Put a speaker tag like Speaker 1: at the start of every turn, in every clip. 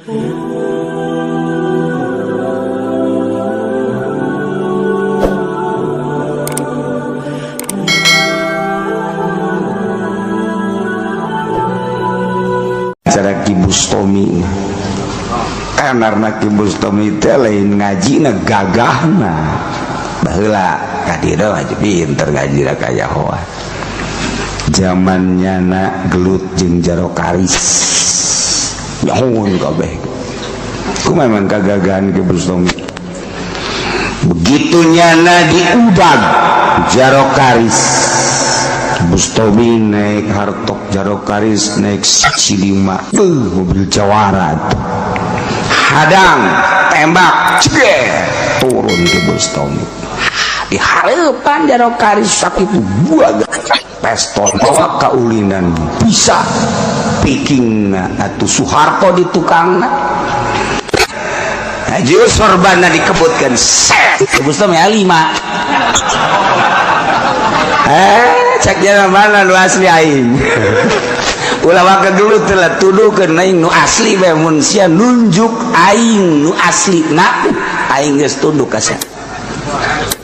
Speaker 1: Cara Ki Bustomi, karena Ki Bustomi teh lain ngaji na, gagahna. Baheula ka dieu aja pinter ngaji da kaya hoa. Zamannya na gelut jeung Jaro Karis, nyahoeun kabeh. Ku memang kagagahan Ki Bustomi. Begitu nyana diudag Jaro Karis, Bustomi naik hartop Jaro Karis, naik C5, mobil jawara tuh. Hadang, tembak, cegek, turun ke Bustomi di harapan Jaro Karis sakit buah pestol bawa kaulinan bisa picking atau Soeharto di tukangna. Haji sorbana dikebutkan set Bustomi lima. Eh, cek jalan mana nu asli aing. Ulah waka gelut lah, tuduhkeun aing nu asli bae. Mun sia nunjuk aing nu asli na, aing geus tunduk ka sia.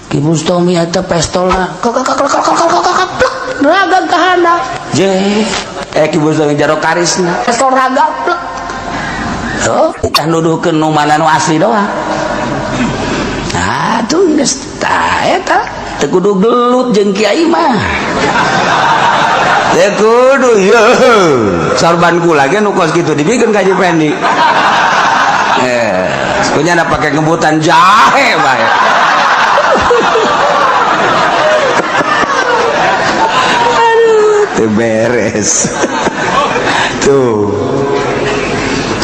Speaker 1: Ki Bustomi eta pestolna kok kok kok kok kok kok kok plek raga ka handap. Je eh, Ki Bustomi Jaro Karisna pestol raga plek. Oh, tah nuduhkeun nu mana nu asli doang. Nah, tuh geus tah eta teu kudu gelut jeung kiai mah. Teu kudu ye. Sorban kula ge nu kos kitu dibikeun ka Haji Pendi. Eh, punya na pake ngebutan jahe bae. Aduh, teu beres. Tuh.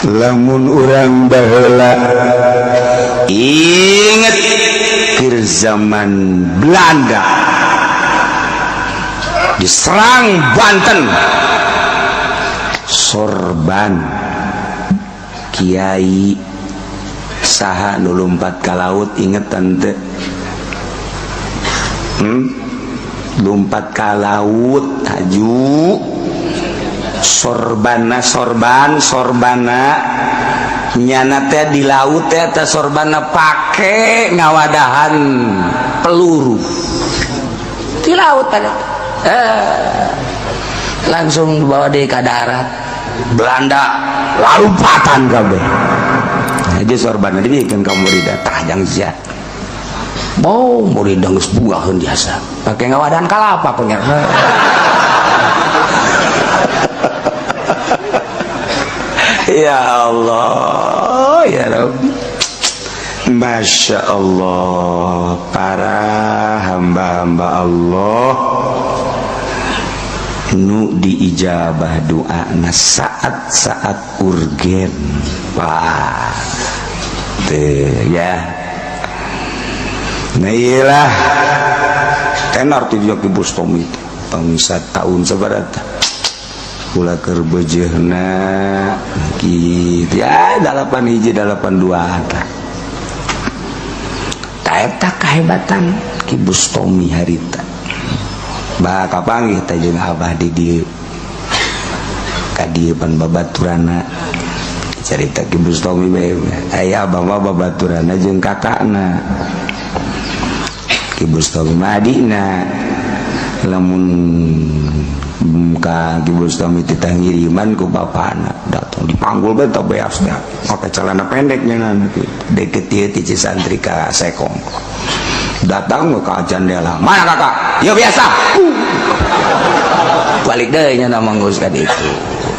Speaker 1: Lamun urang baheula inget keur zaman Belanda diserang Banten, sorban kiai saha nu lumpat ka laut, inget tante? Lumpat ka laut haju sorbana, sorban sorbana nyana teh di laut teh teh sorbana pake ngawadahan peluru di laut pada langsung dibawa di ke darat Belanda, lalumpatan kabeh. Jadi sorbana dibikin ka murida tah jang sia mau murida geus buaheun biasa pake ngawadahan kalapa punya. Ya Allah, ya Rabbi. Masya Allah, para hamba-hamba Allah nu diijabah doa na saat-saat urgen. Wah, tuh ya. Nah iyalah, tenar tuh Ki Bustomi bangsa tahun sabaraha kula keur beujeuna kitu ya, 81 82 tah. Ta eta kahebatan Ki Bustomi harita. Bah kapanggih teh jeung abah di dieu. Ka dieu pan babaturana carita Ki Bustomi bae. Aya abah mah babaturana jeung kakakna. Ki Bustomi mah adina. Lamun ka Ki Bustomi titah ngiriman ku bapana datang dipanggul bae teh beas teh make celana pendeknya nanti deket ieu ti Cisantri ka Sekong datang ke jendela, "Mana kakak?" "Ya biasa." Balik deui nya nama geus ka ditu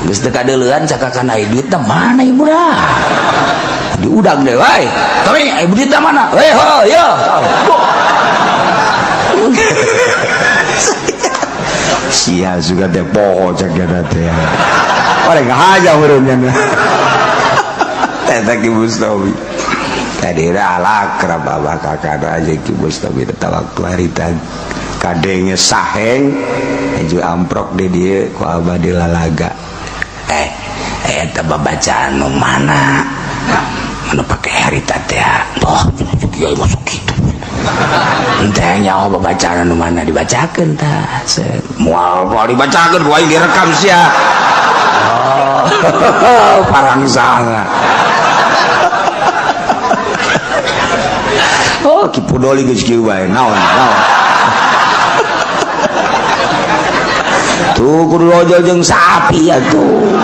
Speaker 1: geus teu kadeuleuan cakakan, "Ai duitna mana ibu dah?" Diudang deh wae tapi, "Ai duitna mana?" "Eh ho yo." Sia juga teh poho cek eta teh. Orang aja hurufnya. Eta Ki Bustomi. Tadi alakrab abah kakak aja Ki Bustomi eta waktu harita kadenge saheng aju amprok di dieu ku abah dilalaga. Eh, eta babacaan nu mana? Mana pake harita teh? Wah, kiai masuk kitu. Ente nyaho babacaan nu mana dibacakeun tah. Moal moal dibacakeun ku aing direkam sia. Oh. Parangsana. Oh, Ki Pudoli geus kieu bae, naon naon. Tuh kudu lojol jeung sapi atuh.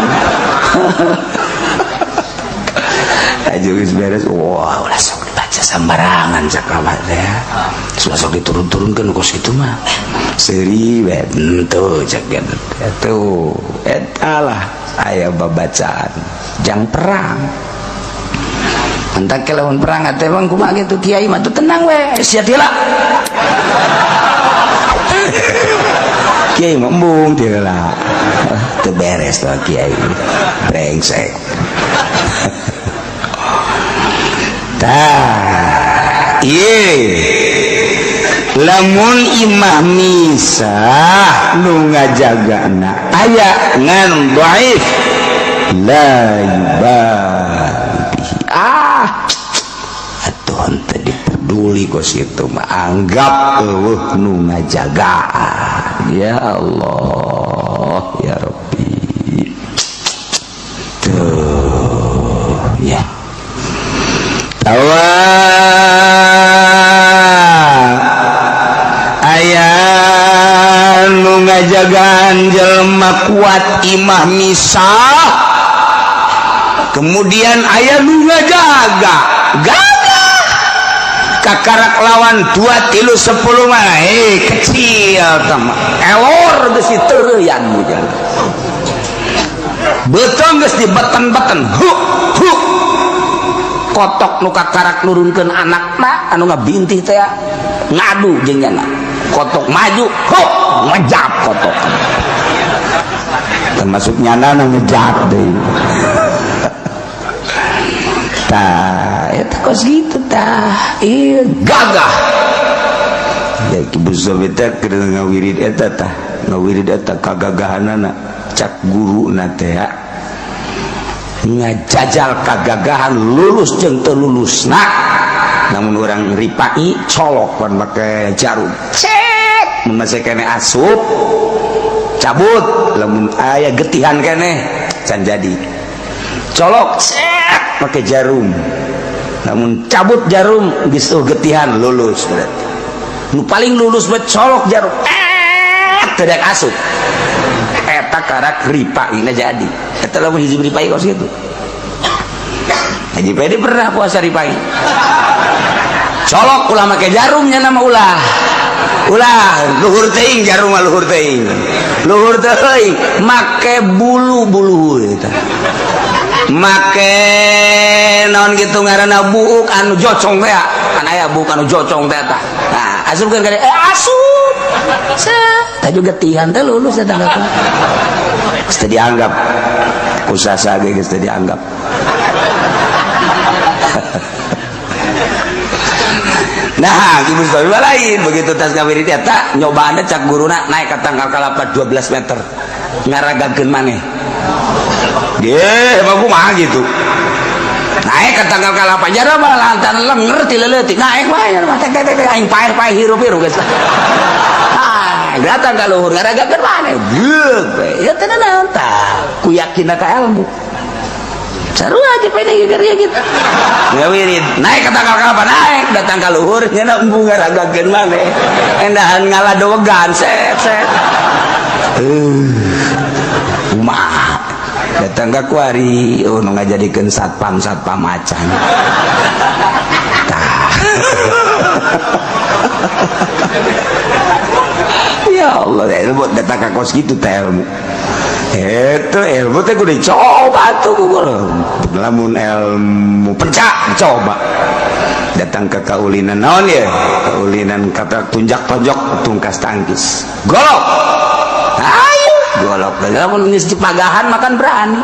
Speaker 1: Aja geus beres, wah ulah sok dibaca sembarangan cakrawat teh. Ulah sok diturun-turunkeun kos kitu mah. Seuri bae henteu cek tuh eta lah aya babacaan jang perang. Entak ke lawan perang atuh emang kumaha kitu kiai mah tuh tenang we sia tila. Kiai mah embung tila. Teu beres tuh kiai. Brengsek. Tah, ieu lamun imah misah nu ngajagana aya ngan dhaif la yubali. Ah, atuh henteu diperduli kos kitu mah anggap eueuh nu ngajagaan. Ya Allah, ya Rabbi. Tuh, ya. Tawa aya nu ngajagaan jelema kuat imah misah, kemudian aya nu ngajaga gagah kakarak lawan 2 3 10 mah kecil tama elor geus diteureuyan bujan beutong geus dibeten-beten hu hu kotok nu kakarak nurunkeun anakna anu ngabintih teh ngadu jeung nyana kotok maju hu ngejap kotok termasuk nyana nu ngejap deui. Tah eta kos kitu tah ieu gagah ya Ki Buzowi teh keur ngawirid eta tah ngawirid eta kagagahanana cak guruna teh ngajajal kagagahan lulus jeung teu lulusna namun orang ripai colok pan make jarum cek mun masih kene asup cabut lamun aya getihan kene can jadi colok cek make jarum namun cabut jarum geus getihan lulus berarti nu paling lulus buat colok jarum teu daek asup eta karak ripaina jadi eta lamun hiji ripai kos kitu. Haji Pedi pernah puasa ripai colok ulah make jarumnya nama ulah ulah luhur teuing jarum mah luhur teuing luhur teuing make bulu-bulu eta make naon gitu ngaranna buuk anu jocong teh kan aya buuk anu jocong teh tah. Nah asupkeun ka asup set tah juga getihan teh lulus eta teh geus teu dianggap kusasa ge geus teu dianggap. Nah, Ki Mustofa lain begitu tas ngawirid eta nyobaanna cak guruna naik ka tangkal kalapa 12 meter ngaragakeun maneh. Ge, mah kumaha gitu. Naik ka tangkal kalapa jara mah lantaran lenger ti leutik naik wae tek tek tek aing paer-paer hirup-hirup geus. Ah, datang ka luhur ngaragakeun maneh. Geuk we. Ya teh naon tah ku yakinna ka ilmu. Sarua aja pede geus gitu. Ngawirid naik ka tangkal kalapa naik datang ka luhur nya embung ngaragakeun maneh. Endahan ngaladowegan set set. Kumaha datang ka kuari oh nu ngajadikeun satpam satpam acan. Tah. Ya Allah, ilmu datang ka kos kitu teh ilmu. Itu ilmu teh kudu dicoba tuh lamun ilmu pencak coba datang ke kaulinan naon ya kaulinan kata tunjak tonjok tungkas tangkis golok ayo golok lamun geus dipagahan makan berani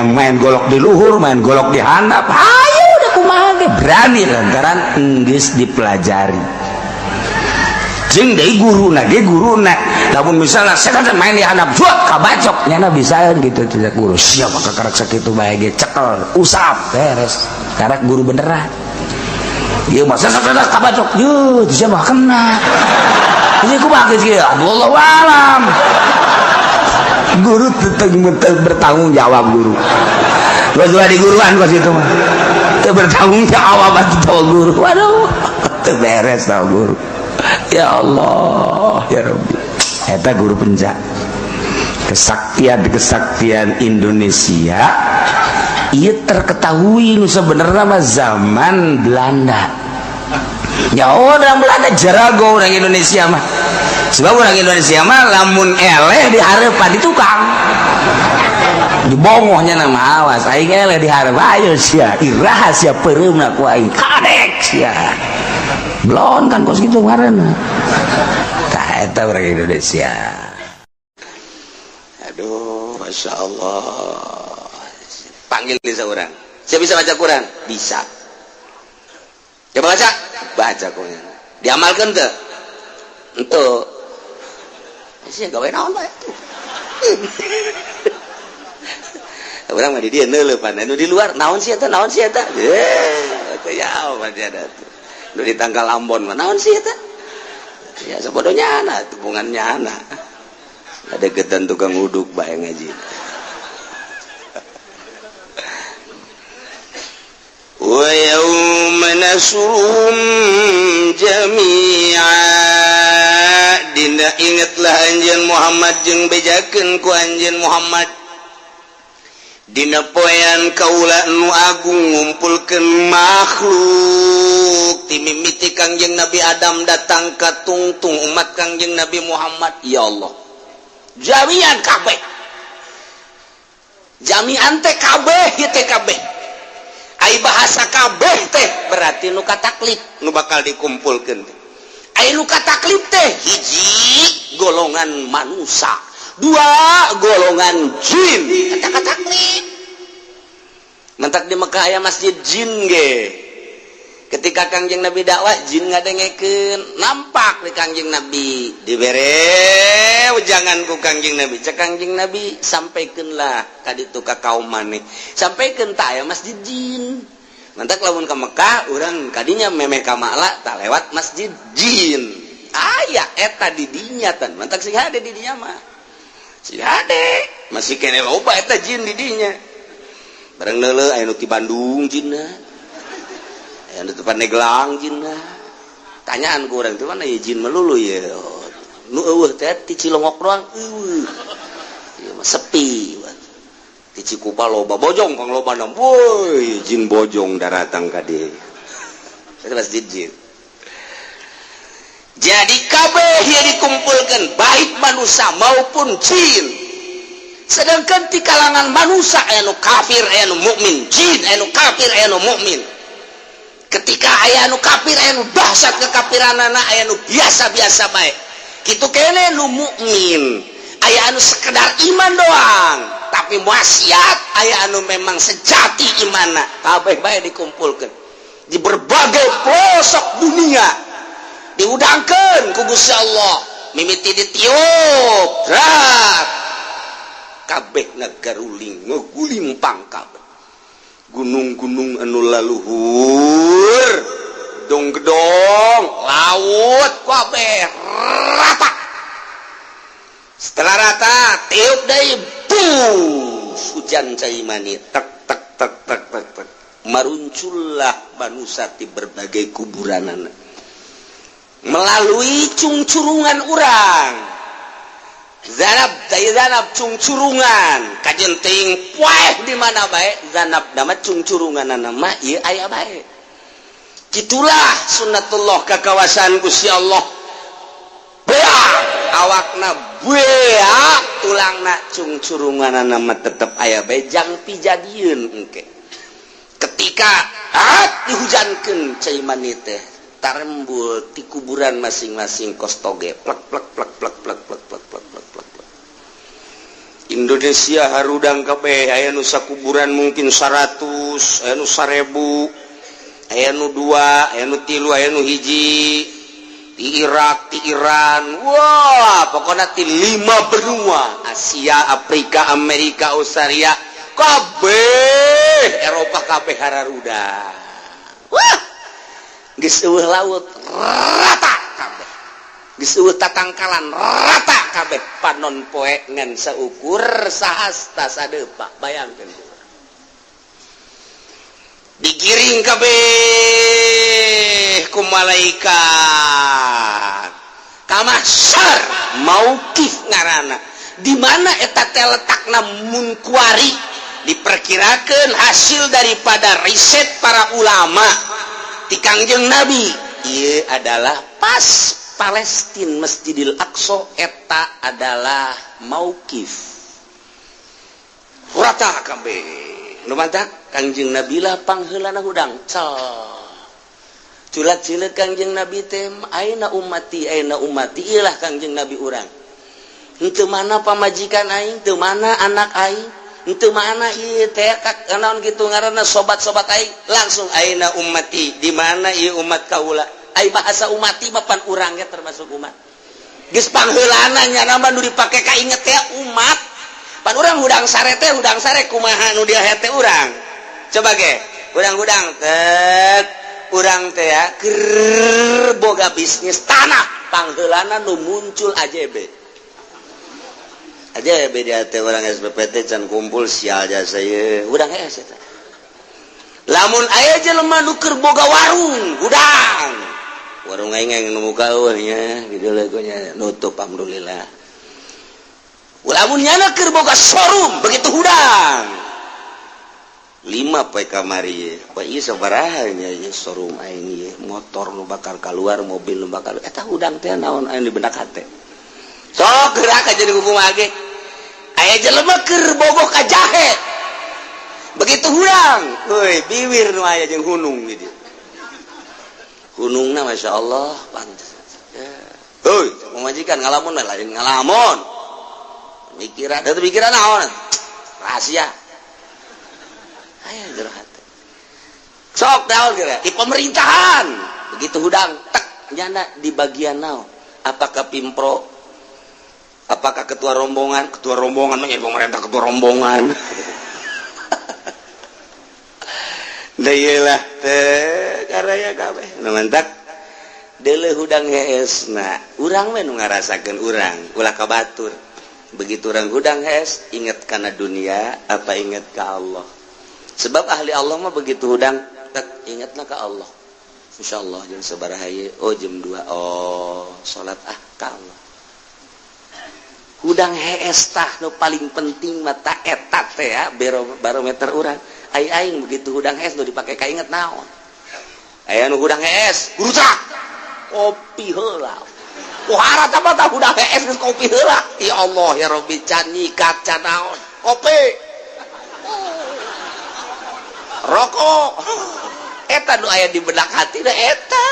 Speaker 1: main golok di luhur main golok di handap ayo udah kumaha ge berani lantaran geus dipelajari jeung deui guruna ge guruna lamun misalnya saya main di handap buat kabacok nyana bisa gitu tidak guru siapa kakarak sakitu bae ge cekel usap beres karak guru beneran ieu mah saya kabacok yeuh sia mah kena ieu kumaha geus kieu wallahu alam. Guru tetep bertanggung jawab. Guru gua di guruan kos itu mah teu bertanggung jawab atuh guru. Waduh, teu beres tau guru. Ya Allah, ya Rabbi, eta guru penca. Kesaktian kesaktian Indonesia ia terketahui nu sebenarnya mah zaman Belanda ya. Orang Belanda jarago orang Indonesia mah, sebab orang Indonesia mah lamun eleh di hareupan di tukang dibongohnya nama, "Awas, aing eleh di hareup, ayo sia, iraha sia peureumna ku aing, kadek sia." Belon kan kos kitu ngaranna. Tah, eta orang Indonesia. Aduh, masya Allah. Panggil di seorang. Siapa bisa baca Quran? Bisa. Coba baca. Baca kok. Diamalkan tuh? Ente. Sih gawe naon bae tuh. Urang mah di dieu neuleupan, anu di luar naon sih eta, naon sih eta? Eh, teu ya dia ada tuh. Nu di tangkal Ambon mah naon sih eta? Ya sabodonya anak, tubungannya anak. Ada gedan tukang uduk bae ngaji. Wa yauma nasrum jami'a, dina ingatlah anjeun Muhammad jeung bejakeun ku anjeun Muhammad dina poean kaula nu agung ngumpulkeun makhluk ti mimiti Kangjeng Nabi Adam datang ka tungtung umat Kangjeng Nabi Muhammad. Ya Allah, jami'an kabeh, jami'an teh kabeh ieu teh kabeh. Ai bahasa kabeh teh berarti nu kataklif nu bakal dikumpulkeun teh. Ai nu kataklif teh hiji golongan manusia, dua golongan jin, kata kataklif. Mentak di Mekah aya masjid jin ge. Ketika Kangjeng Nabi dakwah, jin ngadengekeun, nampak di Kangjeng Nabi, dibere jangan ku Kangjeng Nabi. Cek Kangjeng Nabi, "Sampaikanlah ka ditu ka kaum maneh, sampaikan tak aya masjid jin." Mantak lamun ka Mekah urang kadinya memeh ka Ma'la tak lewat masjid jin, aya eta di dinya tan. Mantak sing hade di dinya mah, sing hade masih kene loba eta jin di dinya. Bareng neuleuh, aya nu ti Bandung jinna, aya nu ti Pandeglang jinna. Tanyaan ku urang, "Teh mana ya jin melulu ya?" Nu eueuh teh ti Cilongok doang eueuh. Ieu mah sepi. Ti Cikupa loba, Bojong pang loba. Woi, jin Bojong daratang ka dieu. Eta masjid jin. Jadi kabeh ieu dikumpulkan, baik manusia maupun jin. Sedangkan di kalangan manusia aya nu kafir, aya nu mukmin, jin aya nu kafir, aya nu mukmin. Ketika aya nu kafir, aya nu dahsyat kekafiranana, aya nu biasa-biasa bae. Kitu kene nu mukmin, aya anu sekedar iman doang tapi maksiat, aya anu memang sejati imana. Kabeh bae dikumpulkan di berbagai pelosok dunia, diudangkeun ku Gusti Allah, mimiti ditiup rak, kabeh ngagaruling, ngegulimpang kabeh. Gunung-gunung anu laluhur, dong-gedong, laut, kabeh rata. Setelah rata, tiup deui, bus, hujan cai mani, tek tek tek tek tek tek, maruncullah manusia di berbagai kuburanana melalui cungcurungan urang. Zanab dari zanab cungcurungan kajenting poeh di mana bae, zanab nama cungcurungan nama ieu aya bae. Gitulah sunnatullah, kakawasan Gusti Allah. Beak awakna, beak tulangna, cungcurungan nama tetep aya bae jang pijadieun. Engke ketika ah dihujankeun cai mani teh, tarembul di kuburan masing-masing kos toge, plek plek plek plek plek plek plek plek plek plek plek. Indonesia harudang kabeh. Aya nu sakuburan mungkin 100, aya nu 1000, aya nu 2, aya nu 3, aya nu 1. Di Irak, di Iran, wah, pokoknya di lima benua, Asia, Afrika, Amerika, Australia, kabeh, Eropa, kabeh hararudang. Wah, geus eueuh laut, rata kabeh. Geus eueuh tatangkalan, rata kabeh panon poe ngan saukur sahasta sadepa. Bayangkeun, digiring kabeh ku malaikat ka mahsyar, mauqif ngaranna. Di mana eta teh letakna? Mun kuari diperkirakan hasil daripada riset para ulama ti Kangjeng Nabi, ieu adalah pas Palestina, Masjidil Aqsa. Eta adalah mauqif, rata kabeh. Nu mantak Kangjeng Nabi lah pangheulana hudang cal culat cilet. Kangjeng Nabi teh, "Aina ummati, aina ummati?" Ilah Kangjeng Nabi urang, henteu mana pamajikan aing, teu mana anak aing, henteu mana ieu teh naon kitu ngaranna, sobat-sobat aing. Langsung, "Aina ummati?" Di mana ieu umat kaula? Ai bahasa ummati mah pan urang ge termasuk umat. Geus pangheulana nya nama nu dipake kainget teh umat. Pan urang hudang sare teh, hudang sare kumaha nu dia hete urang? Coba ge hudang-hudang tet urang teh ya keur boga bisnis tanah, pangheulana nu muncul AJB AJB dia teh. Urang SPPT can kumpul, sial jasa ieu, hudang hese eta. Lamun aya jelema nu keur boga warung, hudang, warung aing yang nu muka eueuh nya gitu nya, nutup, alhamdulillah. Lamun nyana keur boga showroom, begitu hudang, 5 poe kamari, poe ieu sabaraha nya ieu showroom aing ieu, motor nu bakal keluar, mobil nu bakal eta. Hudang teh naon aya di benak hate? Sok gerak aja di kumaha ge. Aya jelema keur bogoh ka jahe, begitu hudang, euy, biwir nu aya jeung hunung di dieu. Hunungna Masya Allah, pantes. Heuy, pamajikan ngalamun, lain ngalamun, mikiran itu, pikiran naon, rahasia aya jero hate. Sok naon kira di pemerintahan, begitu hudang tek, nyana di bagian naon, apakah pimpro, apakah ketua rombongan? Ketua rombongan mah pemerintah, ketua rombongan. Da ieu lah teh karaya kabeh. Nu mantak deuleu hudang heesna urang we nu ngarasakeun urang, ulah ka batur. Begitu urang hudang hees, inget kana dunia apa inget ka Allah? Sebab ahli Allah mah begitu hudang tek, ingetna ka Allah. Insyaallah jam sabaraha ieu? Oh, jam 2. Oh, salat ah ka Allah. Hudang hees tah nu paling penting mah ta eta teh ya barometer urang. Ai aing begitu hudang hees nu dipake kainget naon? Aya nu hudang hees gurutak kopi heula. Pohara tah tah hudang hees geus kopi heula. Ya Allah ya Rabbi, can nyikat, can naon, kopi, rokok. Eta nu aya di benak hati da eta.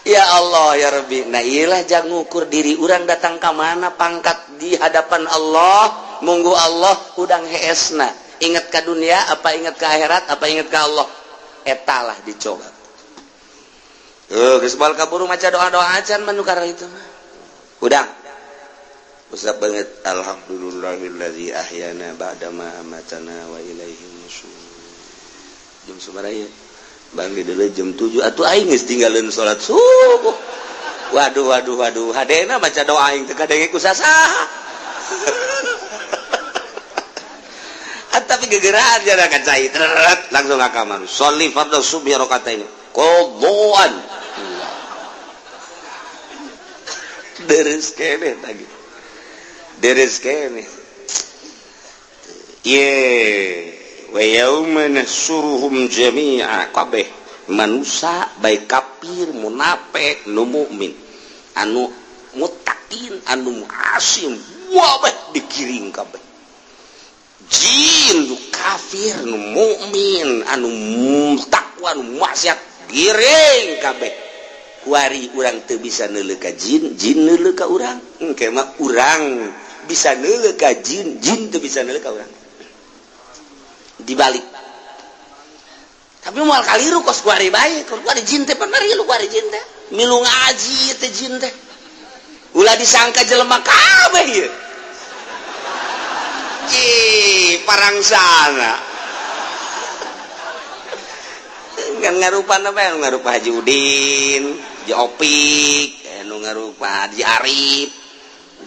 Speaker 1: Ya Allah ya Rabbi. Nah, iyalah jangan ngukur diri urang datang ke mana pangkat di hadapan Allah. Munggu Allah hudang heesna, ingat ke dunia apa ingat ke akhirat apa ingat ke Allah? Etalah dicoba. Geus bal kaburu maca doa-doa acan manukar itu mah. Hudang usap banget, alhamdulillahillazi ahyana ba'dama amatana wa ilaihi nusyur. Jam sabaraha ieu? Bang, di jam 7 atuh aing geus tinggalin salat subuh. Waduh, waduh, waduh, hadena baca doa aing teu kadenge ku sasaha. Tapi gegeraan jana kan cai langsung ka kamar, sholli fardhu subhi rakataini qadhaan. Deres keneh tadi, deres keneh. Ye wa yauma nahsyuruhum jami'a, kabeh manusia, baik kafir, munafik, nu mukmin, anu muttaqin, anu asim, wabeh dikiring kabeh. Jin nu kafir, nu mukmin, anu takwa, nu maksiat, giring kabeh. Kuari urang teu bisa neuleuh ka jin, jin neuleuh ka urang. Engke mah urang bisa neuleuh ka jin, jin teu bisa neuleuh ka urang. Dibalik. Tapi moal kaliru kos kuari bae, kuari jin teh pan marilu kuari jin teh. Milu ngaji teh jin teh. Ulah disangka jelema kabeh ieu. Ih, parangsana. Ngan ngarupa apa? Ngarupa Haji Udin, Haji Opik, nu anu ngarupa Haji Arif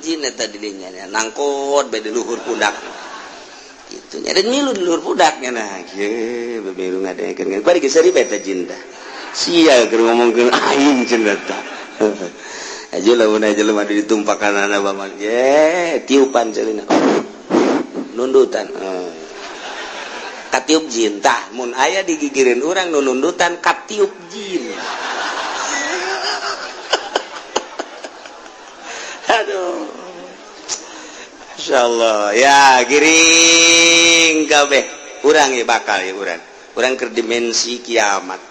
Speaker 1: jin eta di dinya nangkot bae di luhur pundak kitu nya, milu di luhur pundaknya. Nah, kieu milu ngadengekeun bari geus seuri bae eta jin tah. Sia keur ngomongkeun aing cenah tah. Aja lamun aja jelema ditumpakan baman ye tiupan celina nundutan, katiup jin tah. Mun aya digigireun urang nu nundutan, katiup jin. Aduh, insyaallah ya, giring kabeh urang ya, bakal ya urang urang ke dimensi kiamat,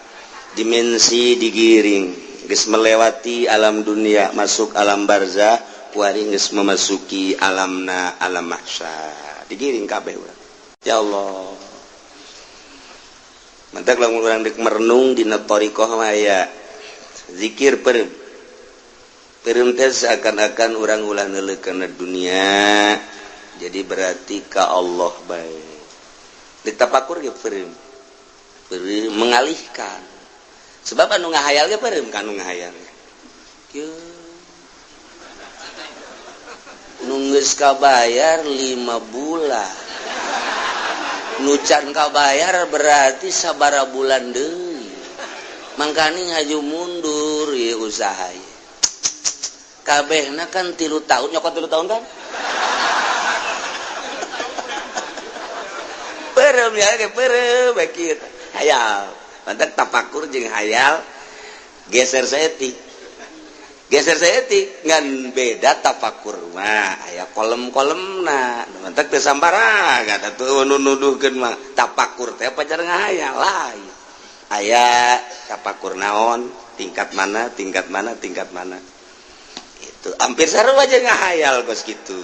Speaker 1: dimensi digiring geus melewati alam dunia, masuk alam barzah, kuari geus memasuki alamna alam mahsyar, digiring kabeh urang. Ya Allah, mantak lamun urang dek merenung dina thariqah mah aya zikir peureum peureum teh, seakan-akan urang ulah neuleuh kana dunia, jadi berarti ka Allah bae. Ditapakur ge peureum peureum, mengalihkan, sebab anu ngahayal ge peureum ka anu ngahayal. Kieu nu geus kabayar 5 bulan, nu can kabayar berarti sabara bulan deui, mangkani ngaju mundur ieu usaha ieu. Kabehna kan 3 tahun, nyokot 3 tahun kan peureum ya ge peureum bae kieu hayal. Mantak tapakur jeung hayal geser saeutik, geser saeutik ngan beda. Tapakur mah aya kolem-kolemna, mantak teu sambarangan atuh nu nuduhkeun mah tapakur teh pacar ngahayal. Lain, aya tapakur naon, tingkat mana, tingkat mana, tingkat mana, itu hampir sarua aja ngahayal kos kitu.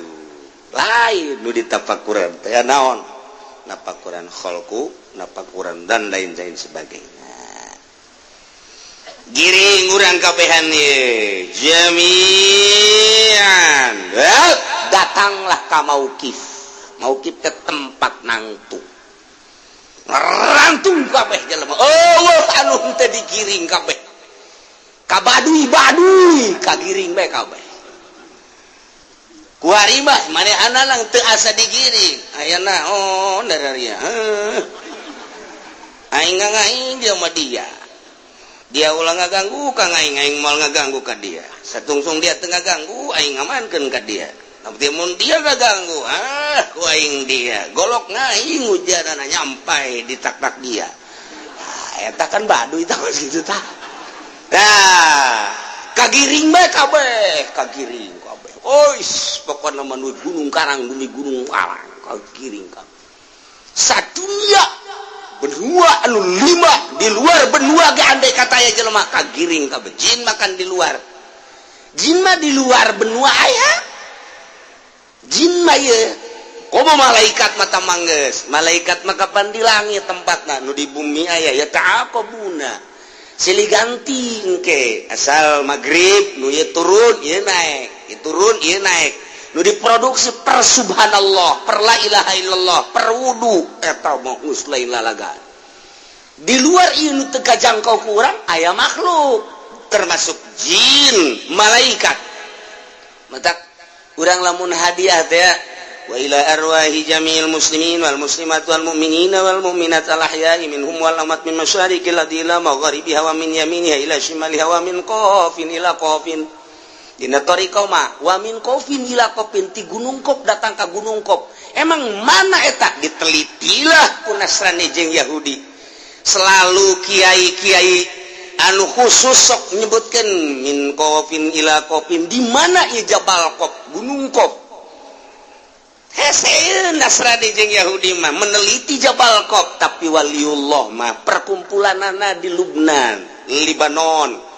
Speaker 1: Lain nu ditapakuran teh naon, napakuran kholku, napakuran dan lain-lain sebagainya. Giring urang kabehan ye jami'an, datanglah ka mauqif. Mauqif ke tempat nangtung, ngerantung kabeh jelema. Oh, anu teh digiring kabeh ka baduy-baduy, kagiring bae kabeh. Kuari mah manehana lang teu asa digiring, aya naon dararia aing ngaing dia mah, dia dia ulah ngaganggu ka aing, aing moal ngaganggu ka dia. Satungsung dia teu ngaganggu aing, ngamankeun ka dia. Tapi mun dia ngaganggu, ah, ku aing dia golok ngaing ujarana nyampai di tak-tak dia. Nah, eta kan baduy tah kitu tah. Nah, kagiring bae kabeh, kagiring kabeh. Ois, pokona mah nu Gunung Karang, nu Gunung Karang, kagiring kabeh. Sadunia benua anu 5 di luar benua ge andai kata aya jelema kagiring kabeh. Jin makan di luar. Jin mah di luar benua aya. Jin mah ye komo malaikat mata manggeus. Malaikat mah kapan di langit tempatna, nu di bumi aya ya ta'aqabuna. Silih ganti engke asal maghrib nu ieu turun ieu naek, ieu turun ieu naek. Nu diproduksi per subhanallah, per la ilaha illallah, per wudu eta mah geus lain lalagan. Di luar ieu nu teu kajangkau ku urang aya makhluk termasuk jin, malaikat. Matak urang lamun hadiah teh wa ila arwahi jami'il muslimin wal muslimat wal mu'minina wal mu'minat al ahya'i minhum wal amwat min masyariqil ardi ila magharibiha wa min yaminiha ila shimaliha wa min qafin ila qafin. Dina thariqah mah wa min qafin ila qafin, ti gunung Qaf datang ka gunung Qaf. Emang mana eta ditelitilah ku Nasrani jeung Yahudi. Selalu kiai-kiai anu khusus sok nyebutkeun min qafin ila qafin, di mana ieu Jabal Qaf, Gunung Qaf. Hese Nasrani jeung Yahudi mah meneliti Jabal Qaf, tapi waliullah mah perkumpulanana di Lubnan, Libanon.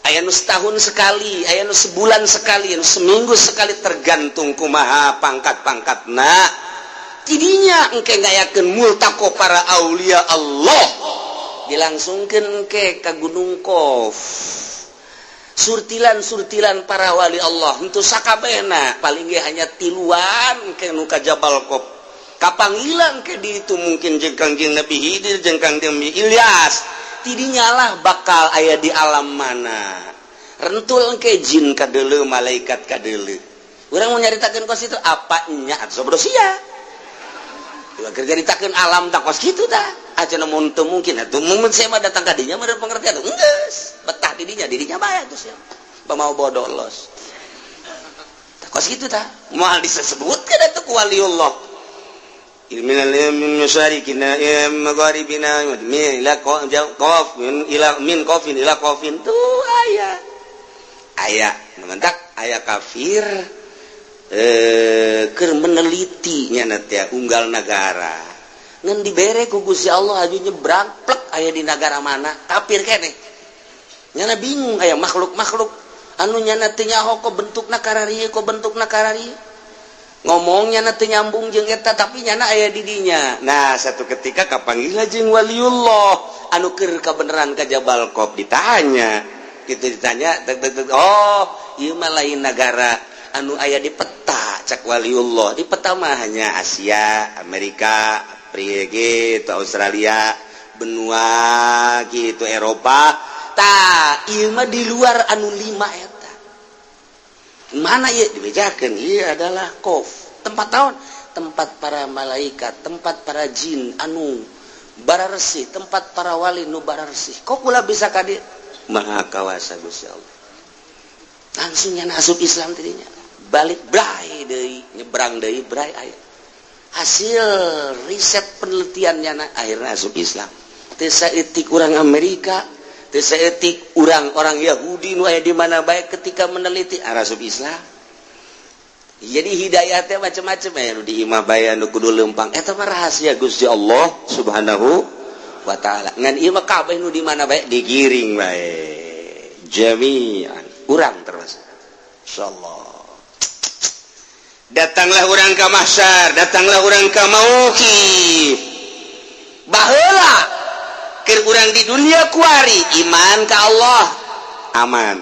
Speaker 1: Aya nu setahun sekali, aya nu sebulan sekali, anu seminggu sekali, tergantung kumaha pangkat-pangkatna. Tidinya engke ngayakeun multaqo para aulia Allah, dilangsungkeun engke ka Gunung Qaf. Surtilan-surtilan para wali Allah henteu sakabehna, paling ge hanya tiluan engke nu ka Jabal Qaf. Kapanggilan ke di itu mungkin jeung Kangjeng Nabi Khidir jeung Kangjeng Nabi Ilyas. Tidinya lah bakal aya di alam mana. Rentul ke jin kadeuleu, malaikat kadeuleu. Urang mau nyaritakeun kos itu apa nya atuh bodoh sia. Keur nyaritakeun alam tak kos kitu tah. Acan mun teu mungkin atuh mun saya mah datang ka dinya meureun pengertian geus betah di dinya, dirinya bae atuh sia. Pamau bodoh los. Tah kos kitu tah. Moal disebutkeun atuh ku waliullah. Min masyariqina ya magharibina min ila qaf min ila min qafin ila qafin tuh aya. Aya mentak aya kafir keur meneliti nya teh unggal nagara. Ngan dibere ku Gusti Allah aju nyebrang plek aya di nagara mana kafir keneh. Nyana bingung aya makhluk-makhluk anu nyana teu nyaho kok bentukna kararieu kok bentukna kararieu. Ngomongnya nanti nyambung jeung eta tapi nyana aya di dinya. Nah, satu ketika kapanggih jeung waliullah anu keur kabeneran ka Jabal Qaf ditanya. Gitu ditanya tek, tek, tek, oh, ieu mah lain nagara anu aya di peta cak waliullah. Di peta mah hanya Asia, Amerika, Afrika gitu, Australia, benua gitu, Eropa. Tah, ieu mah di luar anu lima eta. Mana ya dibejakan iya adalah Qof, tempat tahun, tempat para malaikat, tempat para jin anu bararesih, tempat para wali nu bararesih. Kok kula bisa ka dieu? Maha kawasa Gusti Allah. Langsung nya asup Islam tadinya. Balik brai deui, nyebrang deui brai aya. Hasil riset penelitiannya akhirnya asup Islam. Teu saeutik urang Amerika, teu saeutik urang-orang Yahudi nu aya di mana bae ketika meneliti asup Islam. Jadi hidayah teh macam-macam ya nu di imah bae nu kudu leumpang. Eta mah rahasia Gusti Allah Subhanahu wa taala. Ngan ieu mah kabeh nu di mana bae digiring bae. Jami'an urang termasuk. Insyaallah. Datanglah urang ka mahsyar, datanglah urang ka mauqif. Baheula keur urang di dunia kuari iman ka Allah aman.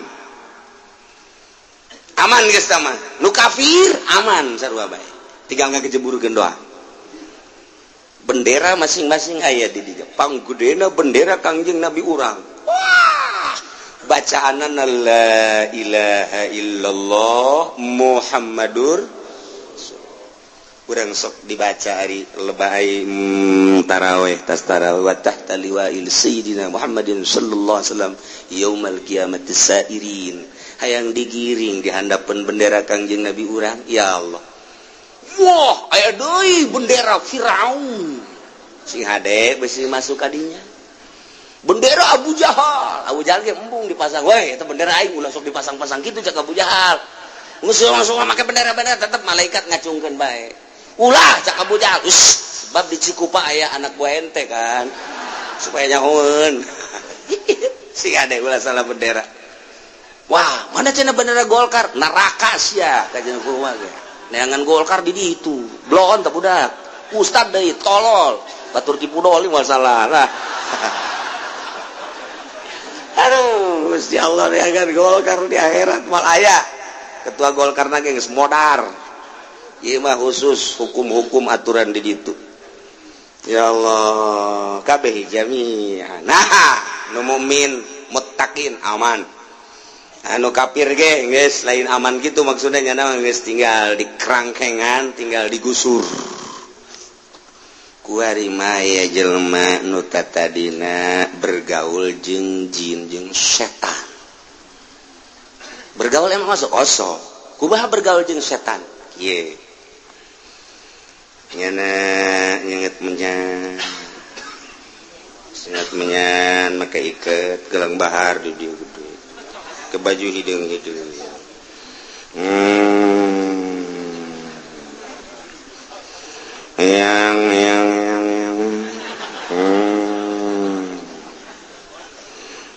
Speaker 1: Aman geus tah mah. Nu kafir aman sarua bae. Tinggal ngagejeburkeun doa. Bendera masing-masing aya di dinya. Panggedena bendera Kangjeng Nabi urang. Wah, bacaanana la ilaha illallah Muhammadur. Urang sok dibaca ari lebay taraweh tas taraweh wa tahta liwa'il sayyidina Muhammadin sallallahu alaihi wasallam yaumal qiyamati sairin. Hayang digiring di handapeun bendera Kangjeng Nabi urang, ya Allah. Wah, aya deui bendera Firaun. Sing hade besi masuk ka dinya. Bendera Abu Jahal. Abu Jahal ge embung dipasang. Weh, eta bendera aing ulah sok dipasang-pasang kitu cak Abu Jahal. Geus langsung make bendera-bendera tetep malaikat ngacungkeun bae. Ulah cak Abu Jahal. Us, sebab di Cikupa aya anak buah ente kan. Supaya nyahoeun. Sing hade ulah salah bendera. Wah, mana cenah bendera Golkar? Neraka sia kajian kumaha ge. Neangan Golkar di ditu. Blon teh budak. Ustad deui tolol. Batur tipu doli masalah lah. Aduh, Gusti Allah neangan Golkar di akhirat mal aya. Ketua Golkar na ge geus modar. Ieu mah khusus hukum-hukum aturan di ditu. Ya Allah, kabeh jami'an. Nah, nu mukmin muttaqin aman. Anu kafir ge geus lain aman gitu maksudnya nyana geus tinggal di kerangkengan, tinggal digusur. Kuari maya jelema nu tatadina bergaul jeung jin jeung setan. Bergaul emang masuk osok. Kumaha bergaul jeung setan? Kieu. Nyana nyenget menyan. Sengat menyan make iket gelang bahar di dieu gede. Ke baju hideung-hideung. Yang yang yang yang.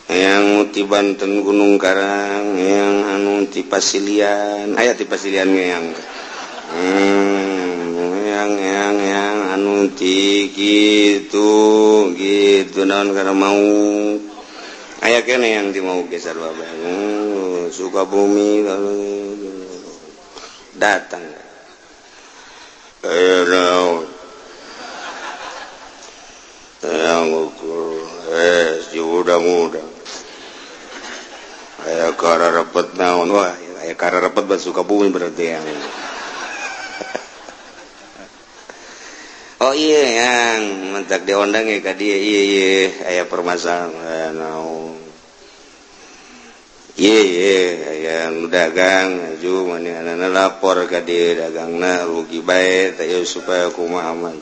Speaker 1: Yang ti Banten Gunung Karang, yang anu ti Pasilian, aya ti Pasilian yang. Yang anu ti gitu gitu naon karena mau aya kene yang di mau geser bae. Sukabumi datang. Naon yang ukur si muda-muda aya Aya kararepet naon, wah aya kararepet bas Sukabumi berarti yang. Oh iya yang mentak diundang ya ka dieu, iya iya aya permasalahan naon. Iya iya aya nu dagang aju manehna lapor ka dieu dagangna rugi bae teh supaya kumaha mah.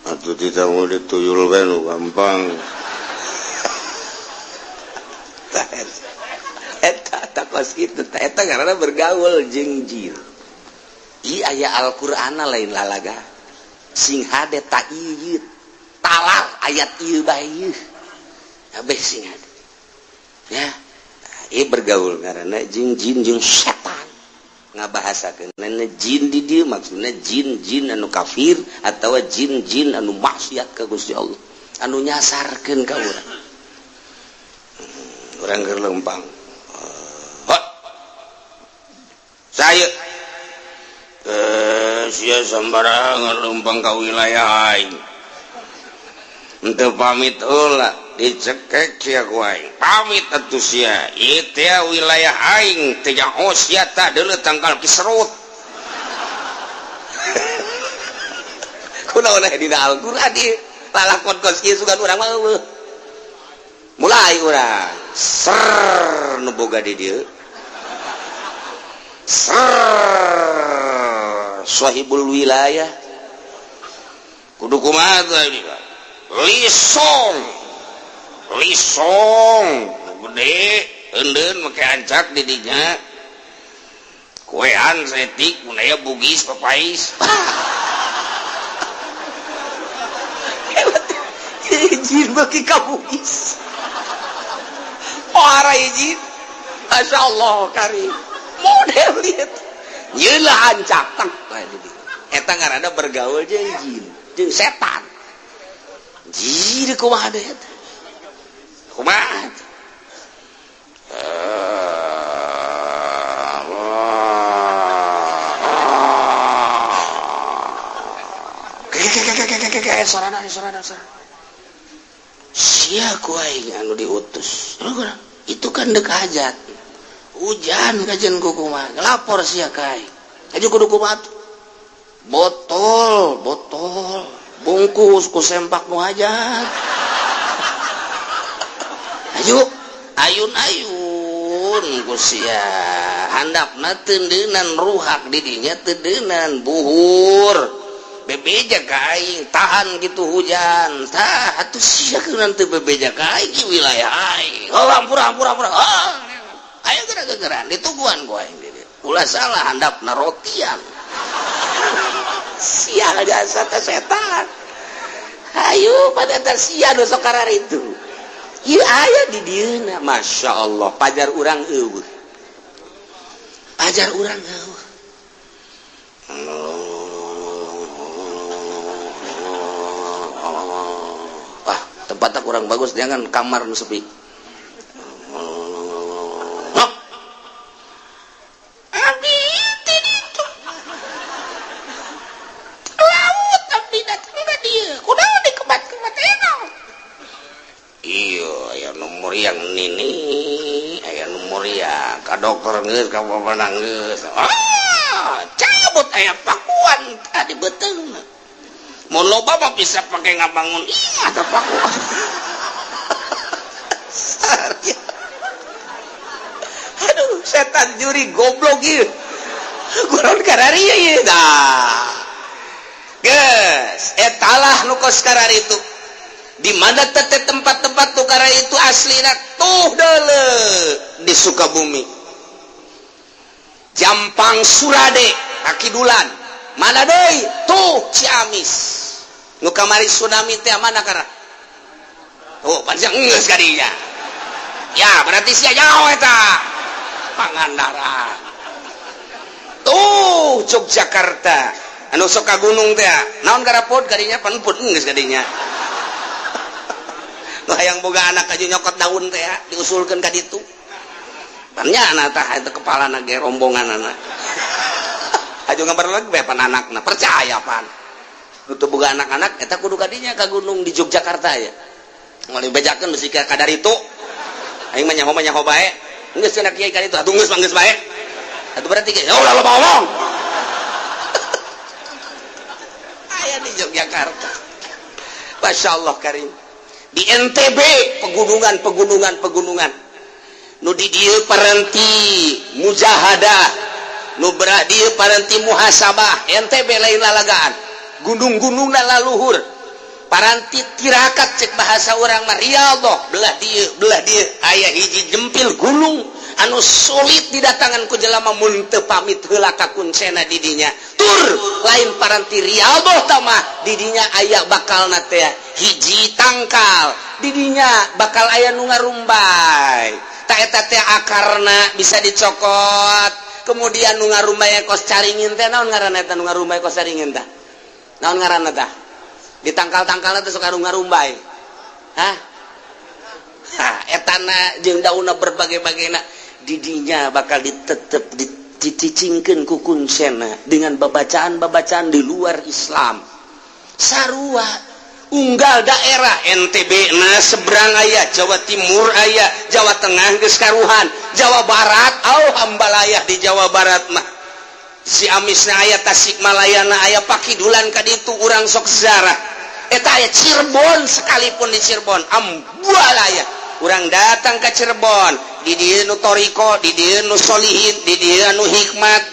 Speaker 1: Atuh tidak mau dituyul bae nu gampang. Eta takos kitu tah eta ngaranna bergaul jeung jin. Ieu aya Al-Qur'ana lain lalaga. Sing hade ta ieu talar ayat ieu bae ieu. Kabeh sing hade. Ya, ieu bergaul ngaranna jeung jin jeung setan. Ngabahasakeun jin di dieu maksudna jin-jin anu kafir atawa jin-jin anu maksiat ka Gusti Allah, anu nyasarkeun ka urang. Urang keur lempang. Saya sia sembarangan lempang ka wilayah aing. Henteu pamit heula dicekek sia ku aing. Pamit atuh sia. Ieu teh wilayah aing teh nyaho sia tah deuleu tangkal kiserut. Kunaon aya dina Al-Qur'an ieu? Lalakon kos kieu sugan urang mah eueuh. Mulai urang ser nu boga di dieu. Ser sahibul wilayah kudu kumaha teh lisong lisong gede eundeun make ancak di dinya kuean setik mun aya bugis papais. Izin bagi ka bugis ora izin, masyaallah karim model lihat nyelah ancak tang eta ngaranna bergaul jeung jin jeung setan. Jin kumaha deui eta kumaha sorana sorana sorana sia ku aing anu diutus itu kan dek hajat hujan kajian kumaha lapor sia ka aing aju kudu kumaha botol botol bungkus ku sempak nu hajat ayo ayun-ayun ku sia handapna teundeunan ruhak di dinya teundeunan buhur bebeja ka aing tahan gitu hujan tah atuh sia kunaon teu bebeja ka aing wilayah aing. Oh ampura ampura ampura. Oh ayo geura-geuraan dituguan ku aing di dieu ulah salah handapna rotian. Sial jasa teh setan. Ayo pada eta sia nu sok kararitu. Ieu aya di dieuna masyaallah pajar urang eueuh. Pajar urang eueuh. Wah, tempatnya kurang bagus, jangan kamar nu sepi. Dokter geus ka bapak geus. Ah, cabut aya pakuan tadi beuteung. Mun loba mah bisa pake ngabangun imah teh pakuan. Aduh, setan juri goblok ieu. Kunaon kararieu ieu tah. Geus, etalah nu kos kararitu. Di mana teh tempat-tempat nu kararitu aslina tuh deuleu di Sukabumi. Jampang Surade Kakidulan mana deui tuh Ciamis nu kamari tsunami teh mana karena tuh panjang geus ka dinya ya berarti sia jauh eta Pangandaran tuh Yogyakarta anu sok ka gunung teh naon garapod ka dinya panpun geus ka dinya nu hayang boga anak aja nyokot daun teh diusulkeun ka ditu. Nya anak tah itu kepala nage rombongan anak. Aja ngabar lagi bae pan anakna percaya pan. Nu teu boga anak-anak eta kudu kadinya ka gunung di Yogyakarta ya. Moal dibejakeun bisi ka kadaritu. Aing mah nyaho mah nyaho bae. Geus cenah kiai ka ditu, atuh geus mah geus bae. Atuh berarti ya ulah loba ngomong. Aya di Yogyakarta. Masya Allah karim. Di NTB pegunungan pegunungan pegunungan. Nu di dieu parenti mujahadah, nu belah dieu parenti muhasabah. NTB lain lalagaan. Gunung-gunungna laluhur. Paranti tirakat cek bahasa orang mah riyadhah, belah dieu aya hiji jempil gunung anu sulit didatangan ku jelema mun teu pamit heula ka kuncena di dinya. Tur lain paranti riyadhah tah mah, di dinya aya bakalna teh hiji tangkal, di dinya bakal aya nu ngarumbay. Ta eta teh akarna bisa dicokot, kemudian nu ngarumbay kos caringin teh. Naon ngaranna eta nu ngarumbay kos caringin tah? Naon ngaranna tah? Di tangkal-tangkalna teh sok ngarumbay. Hah? Ha, etana jeung daunna berbagai-bagaina didinya bakal ditetep dicicingkeun ku kuncena dengan babacaan-babacaan di luar Islam. Sarua unggal daerah, NTB na seberang aya, Jawa Timur aya, Jawa Tengah geus karuhan, Jawa Barat au hambalayah. Di Jawa Barat mah Ciamisna aya, Tasikmalayana aya, pakidulan ka ditu urang sok sejarah eta aya. Cirebon sekalipun, di Cirebon ambualaya. Urang datang ke Cirebon, di dieu nu toriko, di dieu nu solihin, di dieu anu hikmat,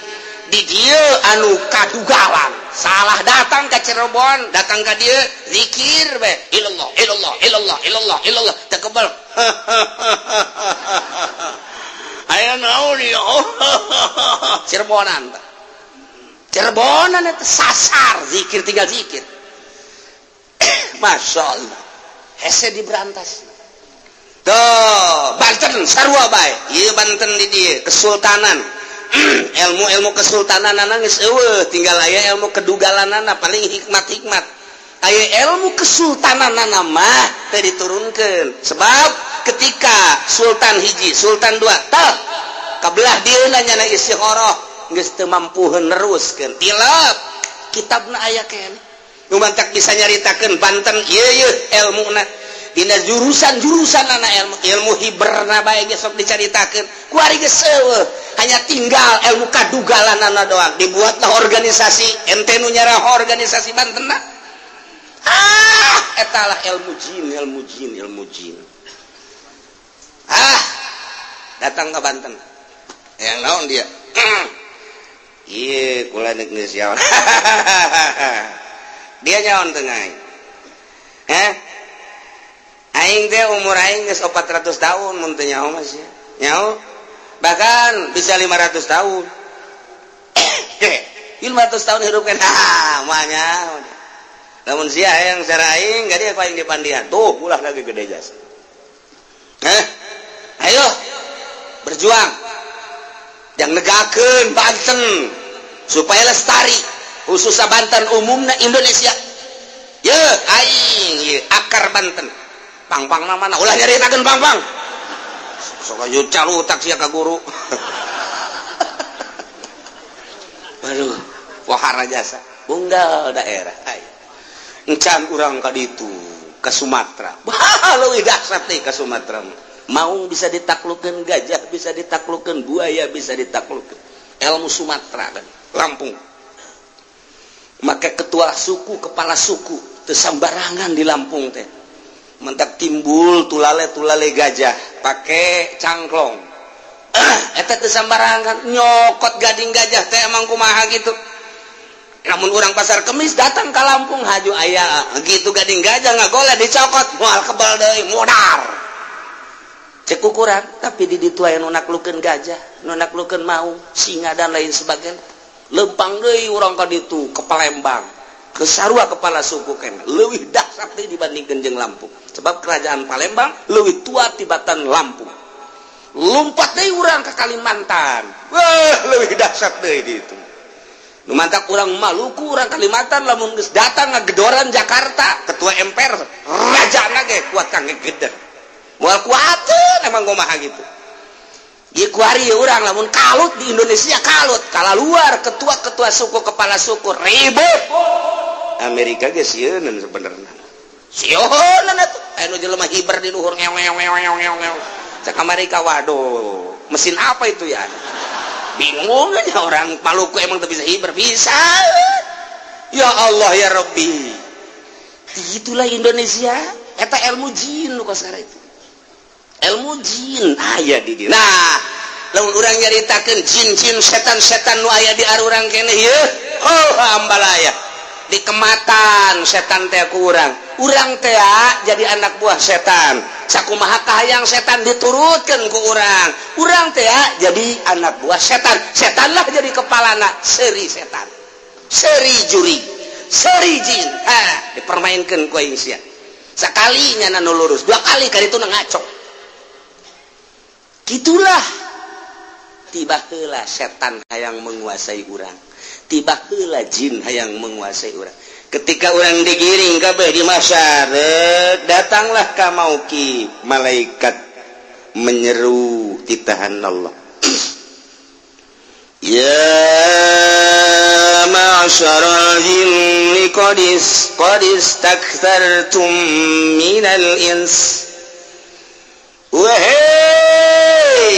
Speaker 1: di dieu anu kadugalan. Salah datang ke Cirebon, datang ke dieu zikir be ilallah ilallah ilallah ilallah ilallah, teu kebal. Aya naon ieu? Cirebonan tah. Cirebonan eta sasar zikir, tinggal zikir. Masya Allah, hese diberantas. Tuh Banten sarua bae. Ieu Banten di dieu kesultanan, ilmu-ilmu kesultanan geus eueuh, tinggal aya ilmu kedugalanana, paling hikmat-hikmat. Aya ilmu kesultananana mah teu diturunkeun, sebab ketika sultan hiji, sultan dua tah kabelah dieuna nyana istikharah geus teu mampu neruskeun. Tilap kitabna aya keneh nu mantak bisa nyaritakeun Banten ieu ieu ilmuna dina jurusan-jurusan anak ilmu ilmu hiberna bae geus sok dicaritakeun. Kuari geus eueuh, hanya tinggal ilmu kadugalanana doang. Dibuatlah organisasi, ente nu nyaraho organisasi Banten. Ah, etalah ilmu jin, ilmu jin, ilmu jin. Ah, datang ke Banten yang naon dia? Iya, kula geus nyaon. Dia nyaon teu aing? Eh, aing teh umur aing geus 400 tahun, mun teu nyaho mah sia. Nyaho bahkan bisa 500 tahun. 500 tahun hidup kan. Ah, mah nyaho. Lamun sia yang secara aing gak dia ku aing dipandian. Tuh, ulah lagi gede jasa. Eh, ayo berjuang yang negakeun Banten supaya lestari, khususnya Banten, umumnya Indonesia. Ye aing ye akar Banten pang-pang mana ulah nyaritakeun pang-pang, sok aya calutak sia ka guru. Aduh, wahara jasa unggal daerah. Ayo encan urang ka ditu ke Sumatera. Wah, leuwih dahsyat teh ka Sumatera mah. Maung bisa ditaklukkan, gajah bisa ditaklukkan, buaya bisa ditaklukkan. Ilmu Sumatera kan Lampung. Maka ketua suku, kepala suku teu sambarangan di Lampung teh. Mentak timbul tulale tulale gajah pakai cangklong. Eta teu sambarangan nyokot gading gajah teh emang kumaha gitu. Namun orang Pasar Kemis datang ke Lampung, haju aya gitu gading gajah ngagola dicokot, moal kebal deui, modar cek ukuran. Tapi di ditu aya nu naklukeun gajah, nu naklukeun maung, singa, dan lain sebagainya. Lempang deui urang ka ditu ke Palembang, ke sarua kepala suku keneh leuwih dahsyat deui dibandingkeun jeung Lampung, sebab kerajaan Palembang leuwih tua tibatan Lampung. Lompat deui urang ke Kalimantan, wah, leuwih dahsyat deui di itu. Nu mantak urang Maluku, urang Kalimantan lamun geus datang ngagedoran Jakarta, ketua MPR raja ge kuat kang ngegeder, moal kuateun emang kumaha gitu. Ieu kuari urang lamun kalut di Indonesia, kalut kala luar, ketua-ketua suku, kepala suku ribut. Amerika ge sieun sebenarnya, sieun atuh anu jelema hiber di luhur ngew ngew ngew ngew ngew. Cek Amerika, waduh, mesin apa itu ya? Bingung aja orang Maluku, emang tuh bisa bisa. Ya Allah ya Rabbi, itulah Indonesia. Eta ilmu jin nu kosara, itu ilmu jin aya di dieu. Nah, lamun urang nyaritakeun jin-jin, setan-setan nu aya di arurang keneh ieu, oh, ambalaya dikematan setan teh ku urang. Urang teh jadi anak buah setan, sakumaha kahayang setan diturutkeun ku urang. Urang teh jadi anak buah setan, setanlah jadi kepalana. Seri setan, seri juri, seri jin, ha, dipermainkan ku aing sia. Sekalinya nu lurus, dua kali kali itu ngaco. Gitulah, tiba heula setan hayang menguasai urang, tiba heula jin hayang menguasai urang. Ketika orang digiring kabeh di mahsyar, datanglah ka mauqif, malaikat menyeru titahan Allah, "Ya ma'syaral jinni qad istakthartum minal ins." Wahai